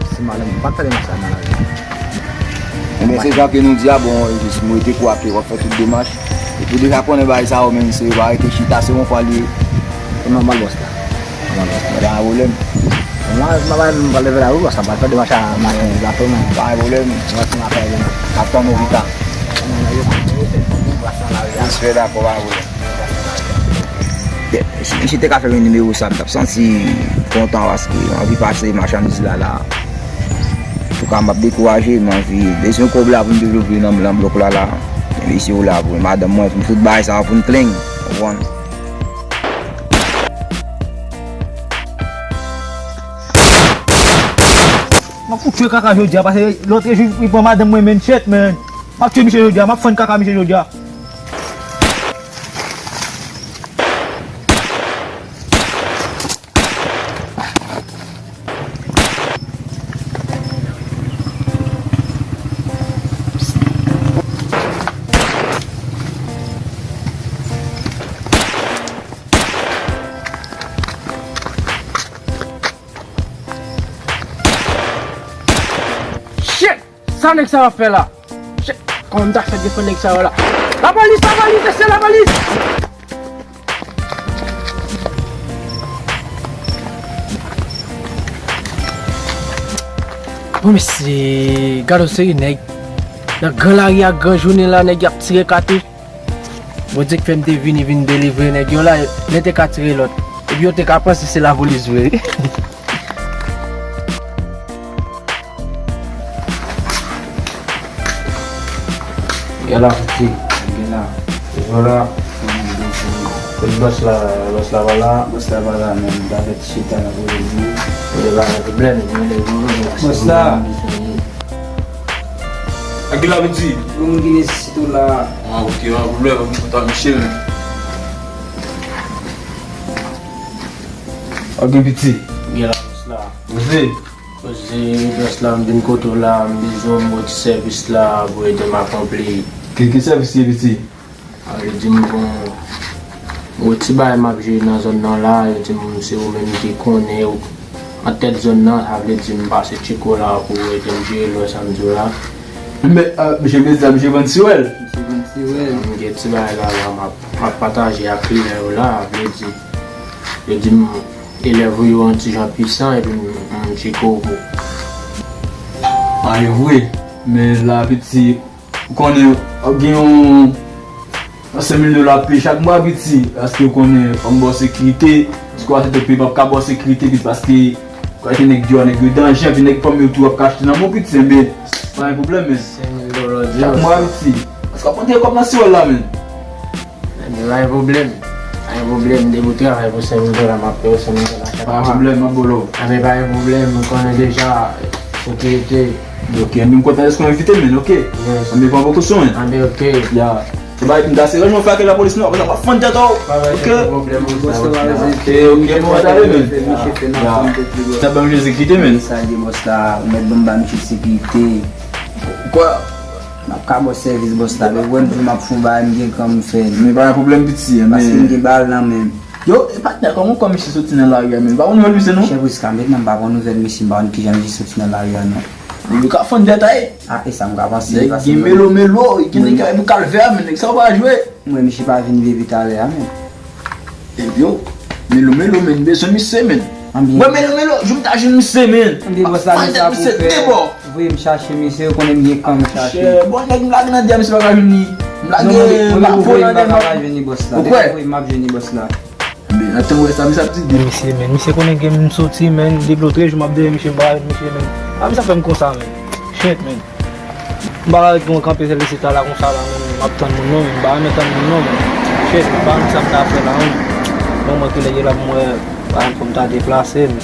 Si m ale, m pa t fè demach sa nan lari. Ebyen, se jan ke nou di a, bon, e jis m rete kwake, w ap fè tout demach. Epi w deja konnen bagay sa yo, menm se pa rete chita, se yon fwa li ye. Se nòmal, bòs la. Nòmal, bòs la. Pa gen pwoblèm. Mwen, m pa pral leve la, wi, bòs la, m pral fè demach a maten, gato, men. Pa gen pwoblèm. Mwen, si m ap fè demach. Ap tann ou pita. Respè, dakò, pa gen pwoblèm. Si misye te ka fè m nimewo sa, m t ap santi kontan paske m anvi pase machandiz la, la. Antouka, m p ap dekouraje, m anvi bezwen kòb la pou m devlope nan, nan blòk la, la. Men mesye yo la pou madanm mwen, pou m tout bagay sa, pou m plenn, w konprann. M ap fout tchwe kaka jodi a, paske lòt jou, li pran madanm mwen, men, shit, men. M ap tchwe misye jodi a, m ap fann kaka misye jodi a. Shit! Sa nèg sa yo ap fè la? Shit! Kòman m ta fè defann nèg sa yo la? Lapolis, lapolis, mesye, lapolis! Bon, mesye, gade yon seri nèg. Nan gran lari a, gran jounen la, nèg y ap tire katouch. Bondye k fè m te vini, vin delivre nèg yo la, lè te ka tire lòt. Epi yo te ka panse se lapolis vre. Gen la, piti. Gen la. Vwala. Kot bòs la, bòs la pa la. Bòs la pa la, men. David chita nan pwojè di. Gen pa gen pwoblèm, gen de bòs la. Ak gen la, piti. Yon moun ki nesesite w la. Ah, ok, pa pwoblèm, mwen kontan, Michel. Ok, piti. Gen la, bòs la. Poze. Poze, bòs la, m vin kote w la, m bezwen w ba w ti sèvis la pou ede m akonpli. Ki, ki sèvis li, piti? Sa vle di m gon, gon ti bagay m ap jere nan zòn nan la, yo di m se ou menm ki konnen, ou an tèt zòn nan, sa vle di m pase Tcheko la pou ede m jere l, wè sa m di w la. Men, euh, misye vle di a, misye vann siwèl? Misye vann siwèl. M gen ti bagay la, la, m ap, m ap pataje ak kliyan yo la, sa vle di, yo di m, Elèv ou yo yon ti jan pwisan epi m, m tcheke w pou. Pa gen vre, men la piti, ou konnen, w ap gen yon, yon senk mil dola peye chak mwa piti, paske ou konnen, fò m ba w sekirite, si w achte tout peyi, p ap ka ba w sekirite, piti, paske, w konnen nèg deyò, nèg yo danje, epi nèg fanmi yo tou ap ka achte nan men w piti, men, pa gen pwoblèm, men. Senk mil dola, chak mwa piti, paske w ap antre kòb nan siwèl la, men. Ebyen, pa gen pwoblèm. Pa gen pwoblèm. Depi w travay pou senk mil dola, m ap peye w senk mil dola chak mwa. Pa gen pwoblèm, m ap ba w. Ebyen, pa gen pwoblèm. M konnen deja sekirite. Ok, m kontan deske w envite m, men, ok? Yes. Ebyen, pran prekosyon, men. Ebyen, ok. Ya. Se pa m ta se ranjman fè ak lapolis, non. Apre sa, w ap fann tèt ou. Ok? Ok, ok, nou va tale, men. Ya. Sa ban m Jezi kite, men. Sa di bòs la, ou mèt ban m ba misye sekirite. Kwa? M ap ka ba w sèvis bòs la, men wè m di m ap fè yon bagay, m gen kan m fè l. Men pa gen pwoblèm piti, men. Paske m gen bal nan men m. Yo, e patnè, kòman kò misye soti nan lari a, men? M pa konn nouvèl misye, non. Chèf Riska, mentnan m pa konn nouvèl misye, m pa konn kijan misye soti nan lari a, non. Yo ka fann dèt a ye. A, e sa m ka panse, paske gen melo melo, gen nèg ki avè pou kalvè a, men nèg sa yo pa jwe. M wè misye pa vin leve talè a, men. Ebyen, Melo Melo, men, m bezwen misye, men. Mwen, Melo Melo, jou m ta jwenn misye, men. Anbyen, bòs la, men sa pou fè. Voye m chache misye, ou konnen m gen kan m chache. Bon, nèg m lage nan dèyè, misye pa ka jwenn li. M lage mapo nan dèyè, m ap jwenn li, bòs la. Ou kwè? Voye m ap jwenn li, bòs la. N ap tann wè sa misye ap di. Men misye, men misye konnen gen m soti, men depi lòt jou m ap dèyè misye, m pa wè misye, men. A, misye ap fè m konsa, men. Shit, men. M pa ka ret gen kanpe sèl isit la konsa la, men. M ap tann moun non, men. M pa renmen tann moun non, men. Shit, m pa konn sa m ta fè la, men. Bon, mwen ki lè ye la, m wè, pa pou m ta deplase, men.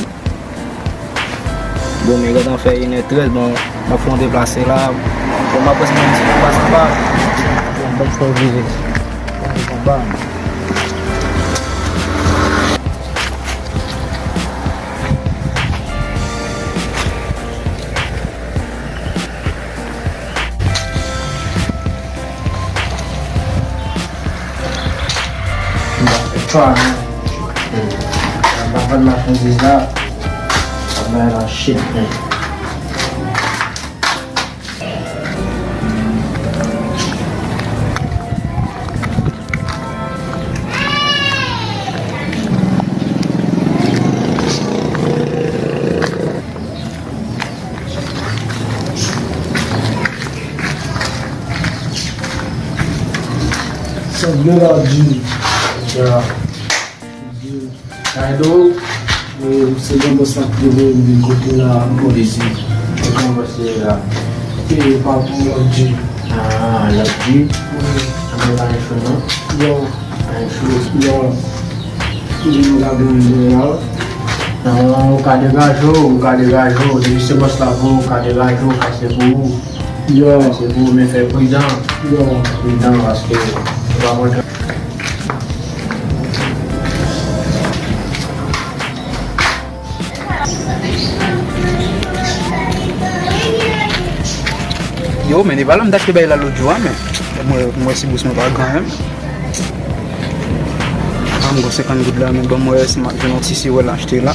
Bon, men gentan fè inè trèz, bon, m ap fè yon deplase la. Bon, m ap prèske nan ti konba sanba. Bon, m ap fè yon vire. Yon konba. M pa fè chwa, non. M pa vann machandiz la. Sa bay la shit, men. Sa vle la di. Ya. Di. Kay do. E, se bon bòs la ki te voye m vin kote la, m kote se. E kòman bòs ye la? E pa bon lòt di. Ah, lòt di? Wi. Anben pa gen cho non? Yo. Pa gen cho. Yo. Ki di nou ka gade la? Non, ou ka degaje w, ou ka degaje w. Depi se bòs la pou ou, ou ka degaje w, kay se pou ou. Yo. Kay se pou ou, men fè pridan. Yo. Pridan, paske ou pa konn. Yo, men, e pa la m t achte bay la lòt jou a, men. Mwen, mwen, si bous mwen pa gen anyen. A, m gen senkant goud la, men, ban m wè si m ap jwenn yon ti siwo la achte la.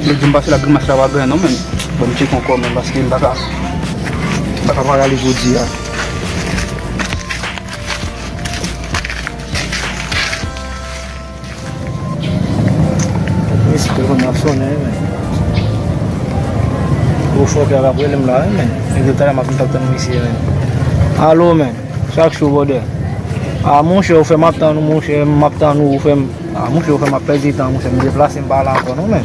Lòt jou m pase la, grimas la pa gen non, men. Ban m tcheke ankò, men, paske m pa ka, m pa ka pa rale jodi a. Mesye, telefòn nan ap sonnen, wi, men. Gwo fòkè a k ap rele m la, wi, men. Nèg yo talè m ap vin t ap tann misye, men. Alo, men. Chak jou, brother. A, monchè, ou fè m ap tann ou, monchè, m ap tann ou, ou fè m, a, monchè, ou fè m ap pèdi tan, monchè, m deplase, m pa la ankò, non, men.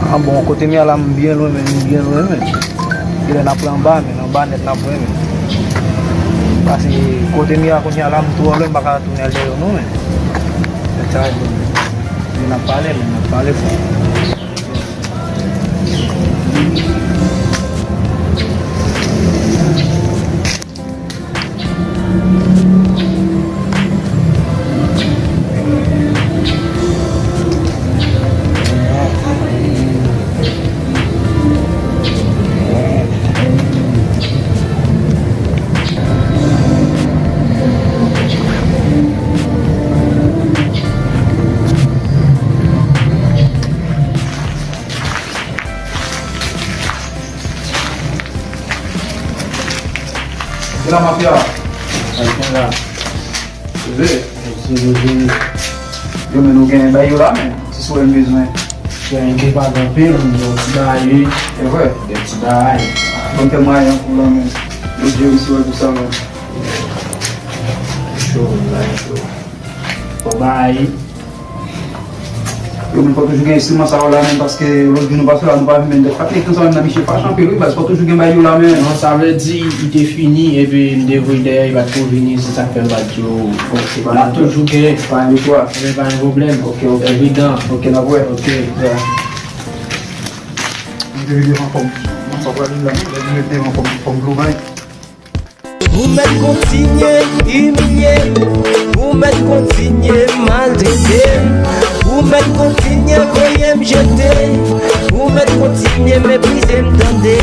A, bon, kote m ye a la, m byen lwen, men, m byen lwen, men. Genlè n ap wè anba, men, anba nèt n ap wè, men. Paske kote m ye a kounye a la, m twò lwen, m pa ka tounen al dèyè w non, men. Nèt sa, men, n ap pale, men, n ap pale fò. Ki la mafya? Sa k gen la? Leve. Mèsi, leve. Yo, men nou gen bay yo la, men. Ti sou m bezwen. Gen, gen pa gen anpil, men yon ti bagay, wi. E vre? Gen ti bagay. Bon, fè mwayen pou la, men. Bondye, mèsi wè pou sa, men. Cho, bagay cho. Bon, bay. Yo, men fò toujou gen enstriman sa yo la, men, paske lòt jou nou pase la, nou pa vin, men, dèk pa te konsa, men, misye fache anpil, wi, baz, fò toujou gen bay yo la, men. Non, sa vle di, li te fini, epi m te voye dèyè, li pa t ko vini, se sa k fè m pa t di w. N ap toujou gen. Pa gen chwa. Ebyen, pa gen pwoblèm. Ok, ok. Evidan. Ok, n ap wè. Ok, ya. M te vin devan fòm, m pa pral la, men, m te vin devan fòm, fòm global. Ou mèt kontinye imilye m, ou mèt kontinye maltrete m, ou mèt kontinye voye m jete, ou mèt kontinye meprize m tande,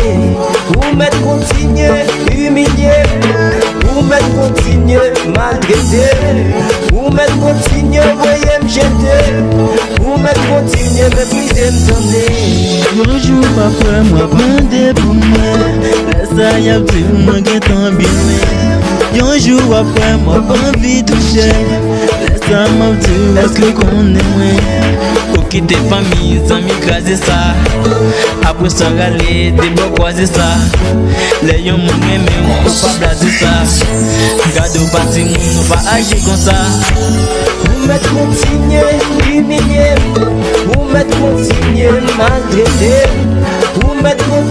ou mèt kontinye imilye m, ou mèt kontinye maltrete m, ou mèt kontinye voye m jete, ou mèt kontinye meprize m tande. Yon jou w ap wè m w ap mande pou mwen. Lè sa y ap di w mwen gentan byen renmen. Yon jou w ap wè m w ap anvi touche. Lè sa m ap di w èske w konnen mwen. Ou kite fanmi, zanmi kraze sa. Apre sa rale de bò kwaze sa. Lè yon moun renmen w, ou pa blaze sa. Gade w pa timoun, ou pa aji konsa. Ou Ou mèt kontinye imilye m, ou mèt kontinye maltrete m, ou mèt kontinye.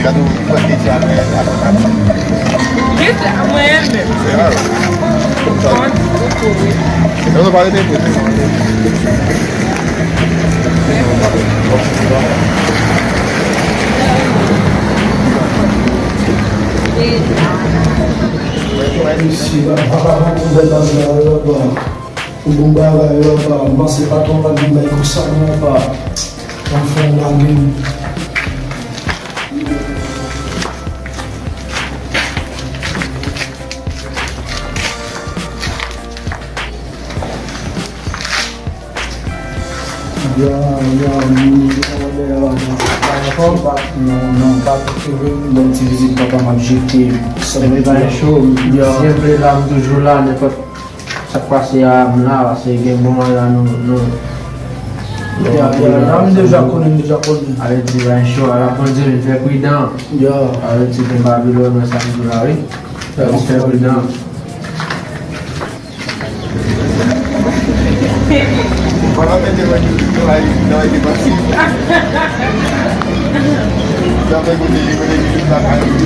Gade ou fè piti a men. Gade mwen menm. Konn ou kouri. Non, non, pa rete kote. Mesye, pa, pa, pa, pa, pa, pa, pa, pa, pa, pa, pa, Ou bon bagay la, pa. M panse patwon pa t vin bay konsa non, pa. Anfen, lage m. Ya, ya, m, m, m, m, m, non, non, pa tout vre, m ban ti vizit papa m ap jete. Sa vle di, yo, si yo vle la, m toujou la, nenpòt Sa k pase a, m la, pase gen moman la nou, nou, nou Ya, ya, ya, m deja konnen, m deja konnen. Ale di bay cho, ala Bondye vin fè pridan. Ya. Ale di gen Babilòn nan samdi la, wi. Ya, vin fè pridan. Fò n ap mete mwen nan, nan, nan, nan, Sa fè kote li, kote li, tout lakay li.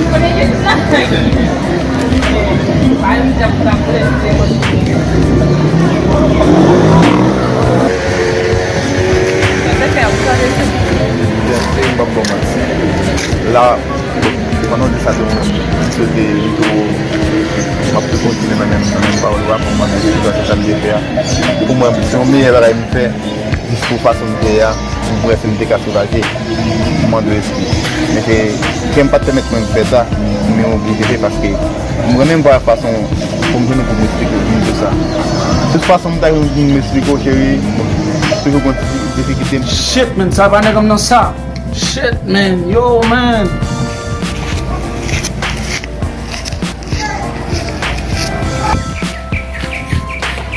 Yes, m p ap ba w manti. La, pandan w di sa, tou, m swete li tou, m ap tou kontinye nan menm, nan menm pawòl ou a, kòm manti, se sa m te fè a. Pou mwen, se yon meyè bagay m fè. Jis pou fason m te ye a, m kwè si m te ka soulaje, m mande w eskiz. Men se kè m pa t pèmèt mwen fè sa, m oblije fè paske m renmen m pa fason pou m jwenn ou pou m esplike w, pou m di w sa. Tout fason m ta jwenn pou m esplike w, cheri, toujou gon ti difikilte. Shit, man, sa pa nèg nan sa. Shit, man, yo, man.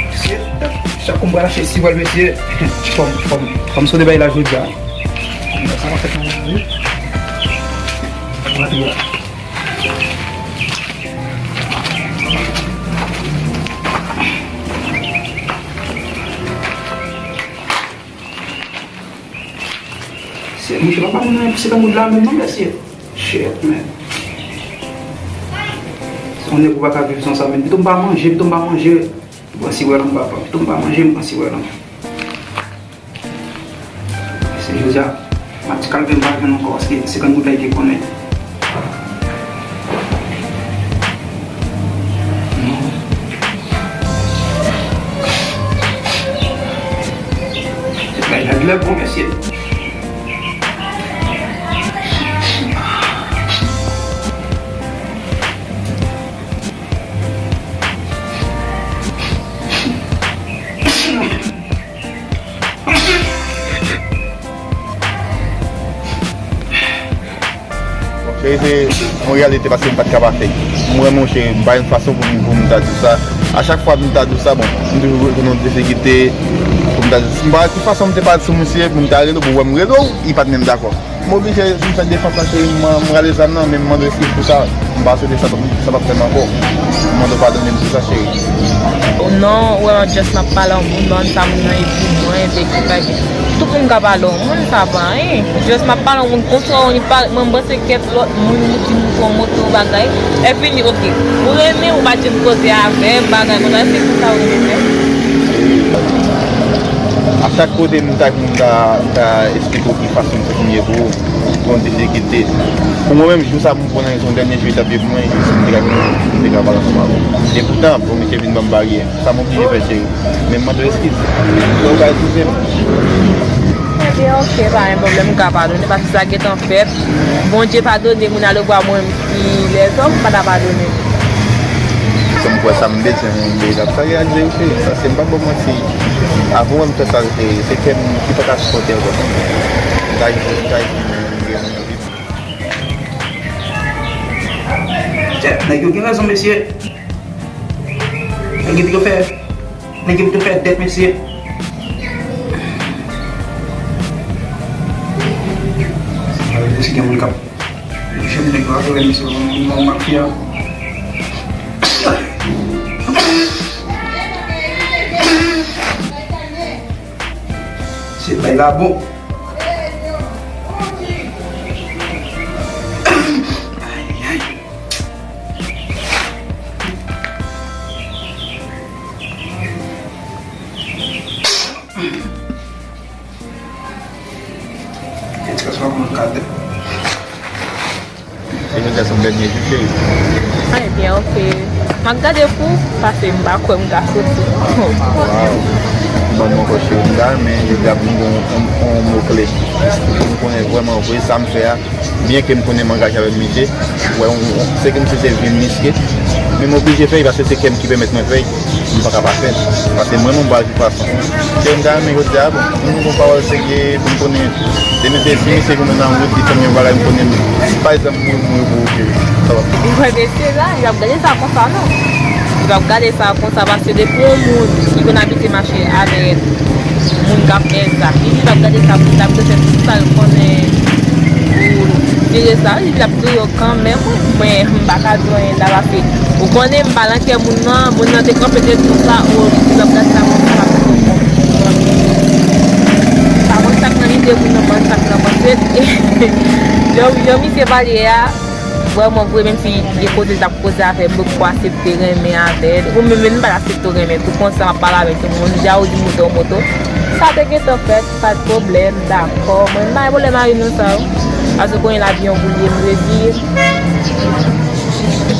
Mesye, chak kou m pral achte sirèl, mesye, fò m, fò m, fò m sot bay la jodi a. Sa pa fèt nan la vi. Sa pa fèt la. Se, mouche pa ba mwen senkant goud la menm non, mesye. Shit, man. Se yon nèg ou pa ka viv san sa, men. Pito m pa manje, pito m pa manje. M pran sirèl an, papa. Pito m pa manje, m pran sirèl an. Se jodi a, m ap di kalme m pa jwenn ankò, paske senkant goud la, li te konnen. Bagay la glè bon, mesye. Bon, cheri, se yon reyalite paske m pa t ka pa fè. M renmen w, cheri, m pa yon fason pou m, pou m ta di w sa. A chak fwa m ta di w sa, bon, m toujou jwenn yon difikilte pou m ta di w. M pa wè ki fason m te pale sou misye, pou m ta rele w, pou w wè m rele w, li pa t menm dakò. M oblije vin fè defans lan, cheri, m, m rale zam nan, men m mande w eskiz pou sa. M pa swete sa, sa p ap fè m ankò. M mande w padone m pou sa, cheri. Non, ou wè, just m ap pale a yon moun, m pa konn sa moun nan ye pou mwen, epi ki bagay. Tout moun ka pale a yon moun, sa pa anyen. Just m ap pale a yon moun konsa, ou ni pa, mwen, m panse kèk lòt moun, ou di m pran moto, bagay. E fini, oke. Ou renmen, ou pa janm koze avè m, bagay konsa, se konsa ou renmen fè. A chak kote m ta, m ta, ta esplike w ki fason m ye pou ou. Bon, difikilte. Pou mwen menm, jou sa pou m pran nan yon dènye jou, li t ap ye pou mwen, si m te ka vin, m te ka pale ansanm avè w. Epoutan, bon, misye vin ban m baryè. Sa m oblije fè, cheri. Men m mande w eskiz. Lè w ka eskize m. Ebyen, oke, pa gen pwoblèm, m ka padone, paske sa gentan fèt. Bondye padone moun, alò, mwen menm ki lèzòm, m pa ta padone. Kòm kwè sa m bezwen, m bezwen ap sa reyalize wi cheri, paske m p ap ba w manti. Avan w wè m fè sa, se, se kè m ki pa ka sipòte ankò. M ta jwe, m ta jwe, m gen moun anvi. Tchè, nèg yo gen rezon, mesye. Nèg yo pito fè, nèg yo pito fè dèt, mesye. Mesye, gen moun k ap Jèn nèg la, vre, misye, yon, yon mafya. Se bay la bon. Ay, ay. Jodi a se yon dènye jou, cheri. Ebyen, oke. M ap gade pou, paske m pa kwè m ka soti. Waw. Bon, non, cheri, m ta renmen jodi a pou m gen yon, yon, yon mo kle. Pou m konnen vrèman vre sa m fè a. Byenke m konnen m angaje avèk misye, wè, yon, yon, se kòmsi se vi m riske, men m oblije fè l, paske se kè m ki pèmèt mwen fè l, m pa ka pa fè l. Paske mwen menm, m pa viv fason. Se m ta renmen jodi a, bon, pou m gen yon pawòl serye, pou m konnen, demen se si misye konnen nan wout, li fè m yon bagay, m konnen, pa egzanp, m mouri, m mouri pou ou, cheri. Sa va. Mwen, mesye la, y ap gade sa konsa, non. Y ap gade sa konsa, paske depi yon moun ki konn abitye mache avèk moun k ap fè zak. Li di l ap gade sa, pou l ap fè tout sa l konnen pou dire sa. Li di l ap dire yo kanmenm, wi. Mwen, m pa ka di anyen la, paske ou konnen m pa nan kè moun nan, moun nan te kanpe te di sa, o, li di l ap gade sa, mwen, m pa ka di. M pa konn sa k nan lide moun nan, m pa konn sa k nan panse l. Jan, jan misye pale a, vrèman vre, menm si gen koze l t ap koze avè m, m poko aksepte renmen avè l. Ou menm, menm pa t aksepte renmen tou. Konsa, m ap pale avèk yon moun, deja ou di moto, moto. Sa te gentan fèt, pa t pwoblèm, dakò. Mwen, m pa gen pwoblèm avè nou sa yo. Paske konnen lavi yon boul ye, m reziye.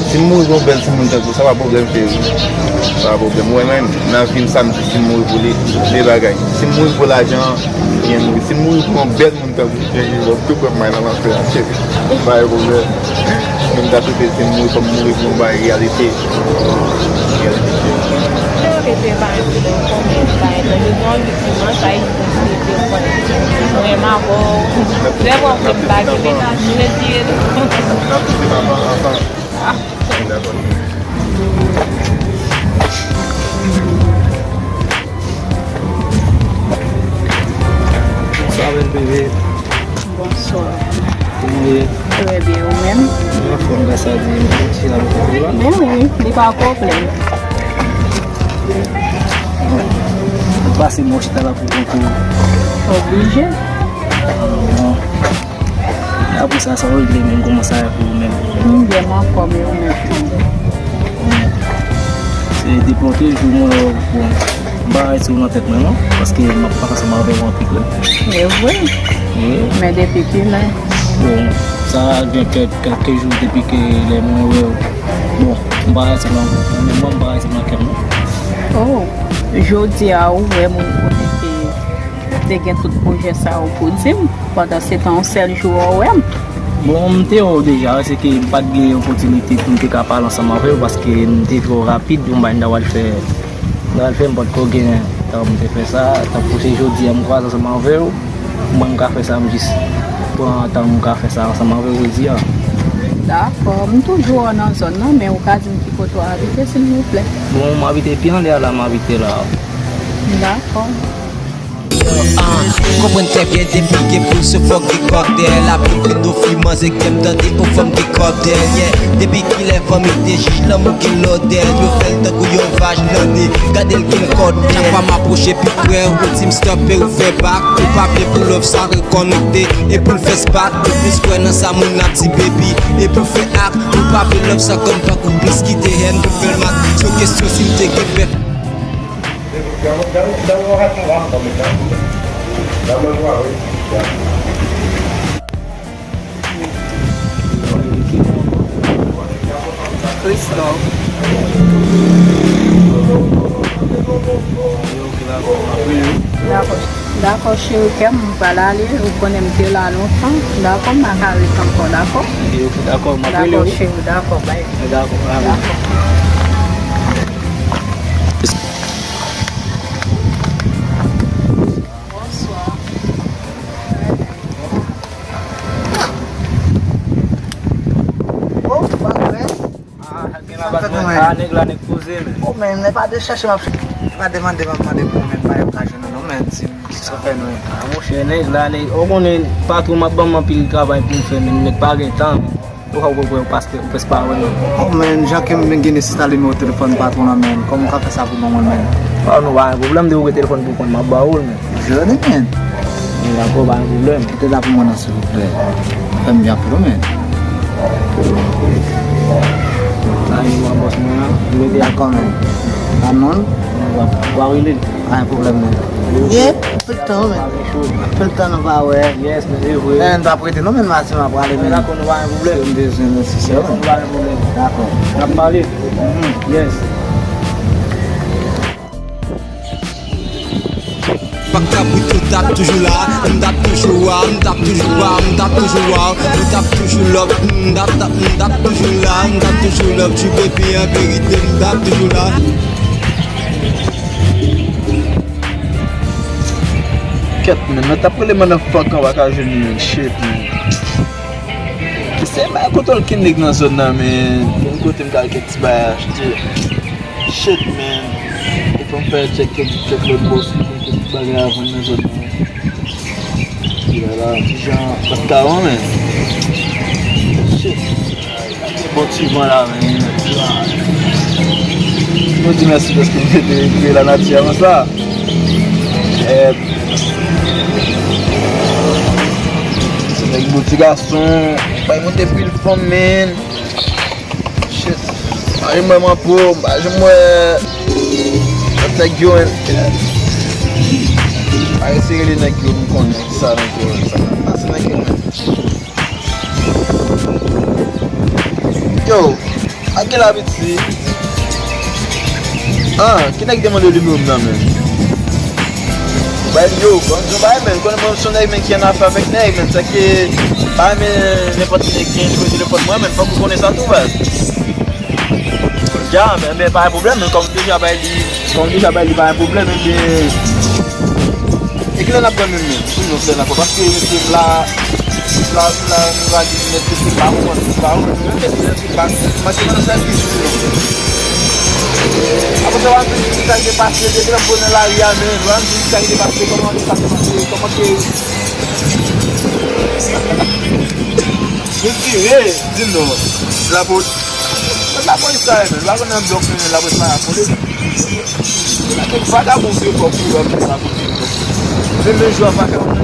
Si m mouri pou yon bèl timoun tankou w, sa pa pwoblèm, cheri. Sa pa pwoblèm. Ou wè menm, nan vi m, sa m di, si m mouri pou li, de bagay. Si m mouri pou lajan an, byen mouri. Si m mouri pou yon bèl moun tankou w, cheri, w ap tou pran m bay nan lanfè a, cheri. Pa gen pwoblèm. Men m ta swete si m mouri, fò m mouri pou yon bagay reyalite. Reyalite, cheri. Yo rete pa yon pwoblèm, konbyen bagay, lè yo gen yon viktim an, sa e jis yon ti rete w konnen. Mwen, m avè w. Lè w ap vle m pa gen mesaj, m retire l. N ap kite papa ansanm. Ah. Dakò. Bonswa, bebe. Bonswa. Kòman w ye? Trè byen, ou menm? Mwen anfòm, gras a Dye. Mwen konn chita bò kote w la. Men wi, li pa pwoblèm. Bon. Ou pase mwen chita la pou kont ou. Oblije. Bon. Apre sa, sa w regle menm, kòman sa ye pou ou menm? M byen, m anfòm, e ou menm? Se depi yon jou mwen wè w, bon, m pa rete w nan tèt mwen non, paske m ap pase ansanm avè w anpil lè. E vre? Wi. Men depi kilè? Bon, sa gen kèk, kèlke jou depi ke lè mwen wè w. Bon, m pa rete nan, men mwen m pa rete nan kè m non. Oh, jodi a ou wè m, ou konnen ke te gen tout pwojè sa yo pou di m. Pandan se tan, yon sèl jou w wè m. Bon, m te wè w deja, se ke m pa t gen opòtinite pou m te ka pale ansanm avè w, paske m te fè w rapid, yon bagay m ta pral fè, m ta pral fè, m potko gen tan pou m te fè sa, tankou se jodi a m kwaze ansanm avè w, mwen m ka fè sa, m jis pran tan m ka fè sa ansanm avè w jodi a. Dakò, m toujou wè w nan zòn nan, men ou ka di m ki kote w abite, silvouplè? Bon, m abite pi anlè a la, m abite la. Dakò. Ah, konprann trè byen, depi gen poul sou fòk gen kòk dèyè. Lapli vin nou fi manzè, kè m tande yon fanm gen kòb dèyè. Depi kilè fanmi te jij lanmou gen lòdè? Yo fè l tankou yon vaj nan ne, gade l gen kòd dèyè. Chak fwa m apwoche pi prè, ou di m stop e ou fè bak. Ou pa vle pou love sa rekonekte e pou l fè spat. Ou plis kwè nan sa moun ap di, baby, e pou fè ak. Ou pa vle love sa kòm bak, ou plis kite hèn pou fè l mak. Se yon kesyon si m te gen pèp. Chris Love. Dakò, dakò, cheri, kè m, m pral ale, ou konnen m te la lontan. Dakò, m pa ka ret ankò, dakò? Ok, ok, dakò, m ap rele w. Dakò, cheri, dakò, bye. Dakò, bye. Dakò. Bonswa. Oh, pa vre? Ah, gen la bat mwen. Ah, nèg la, nèg poze, men. Oh, men, nèg pa de chèche, m ap ch-, pa demande, m ap mande pou mwen, pa yon ka jwenn non, men, si, si sa fè nou. Ah, monchè, nèg la, nèg, ou konnen, patwon m ap ban m anpil travay pou m fè, men nèg pa gen tan, men. Ou ka wè, wè, ou pas-, ou prèske pa wè, non. Oh, men, jan ke m gen nesesite nimewo telefòn patwon nan, men, kòman ou ka fè sa pou ban mwen, men? Ah, non, pa gen pwoblèm, depi ou gen telefòn pou kont, m ap ba ou l, men. Jodi, men. Dakò, pa gen pwoblèm. Kite la pou mwen, non, silvouplè. Fè m byen anpil, men. Sa e nimewo bòs mwen an. Li rete. Dakò, men. Pa non? Ou a rele l. Pa gen pwoblèm, men. Ye, anpil tan, men. Anpil tan nou pa wè. Yes, men, se vre. Men, n pa prete, non, men, maten, m ap prale, men. Dakò, nou pa gen pwoblèm. Si m bezwen, men, si se. Yes, nou pa gen pwoblèm. Dakò. N ap pale. Yes. Pa kabrit, m t ap toujou la, m t ap toujou wa, m t ap toujou wa, m t ap toujou wa, m t ap toujou love, m t ap, t ap, m t ap toujou la, m t ap toujou love you, baby, an verite, m t ap toujou la. Kèt, men, mwen t ap rele motherfucker, m pa ka jwenn li, men, shit, men. Se bay kote l kin nèg nan zòn nan, men. Yon kote m ka al kèk ti bagay achte. Shit, man. E fò m fè tchèk kèk, kèk lòt bò si gen kèk ti bagay a vann nan zòn nan. Epi la, la, ti jan, pa t ka vann, men. Shit. Bon ti van la, men. Nou di mèsi paske nou te kreye lanati a konsa. E, se nèg bouti gason. Bay monte pil fanm, men. Shit. Pa janm wè m an po, pa janm wè lòt nèg yo, men. Pa eseye rele nèg yo, m konnen sa nèg yo, sa k ap pase nèg yo, men. Yo, a ki la piti? Ah, ki nèg te mande nimewo m nan, men? Bay yo, ban m bay, men, konnen mwen m se yon nèg, men, ki an afè avèk nèg, men, sa ke pa renmen nenpòt ki gen nimewo telefòn mwen, men, fòk ou konnen sa tou, baz. Ya, men, men, pa gen pwoblèm, men, kòm m deja bay li, kòm m deja bay li, pa gen pwoblèm, men, e kilè n ap pran menm, men, pou nou fè n ap pran, paske, mesye, m la, m la, m la, nou va di, men, se pa ou, se pa ou, men, mesye, Bak, manke nan sèvis, wi, non. Apre sa, w ap di sa ki te pase, depi lè m pran nan lari a, men, w ap di sa ki te pase, kòman sa te pase, kòman te. Yo tire, di m non. Lapolis, lapolis sa, men, pa konn nan blòk, men, lapolis pa la polis. Vagabon vye kòb pou yo ap fè sa pou vye kòb. Men, men, jwa vagabon, men,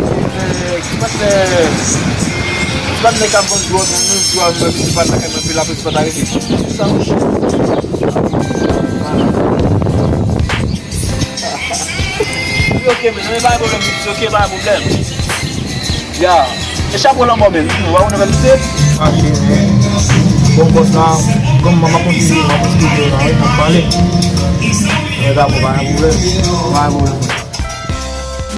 ki pa t lè, ki pa t lè k ap vann dwòg, men, men, jwa, mwen, misye pa t lakay mwen, pi lapolis pa t arete. Sa, monchè. Wi, ok, men, men, pa gen pwoblèm, ok, pa gen pwoblèm. Ya. E chapo lanmò, men. Ou pa konn anpèl misye? Mache, men. Bon, bòs la, kòm mwen, mwen kontinye, mwen kontinye la, wi, mwen pale. Men dakò, pa gen pwoblèm. Pa gen pwoblèm.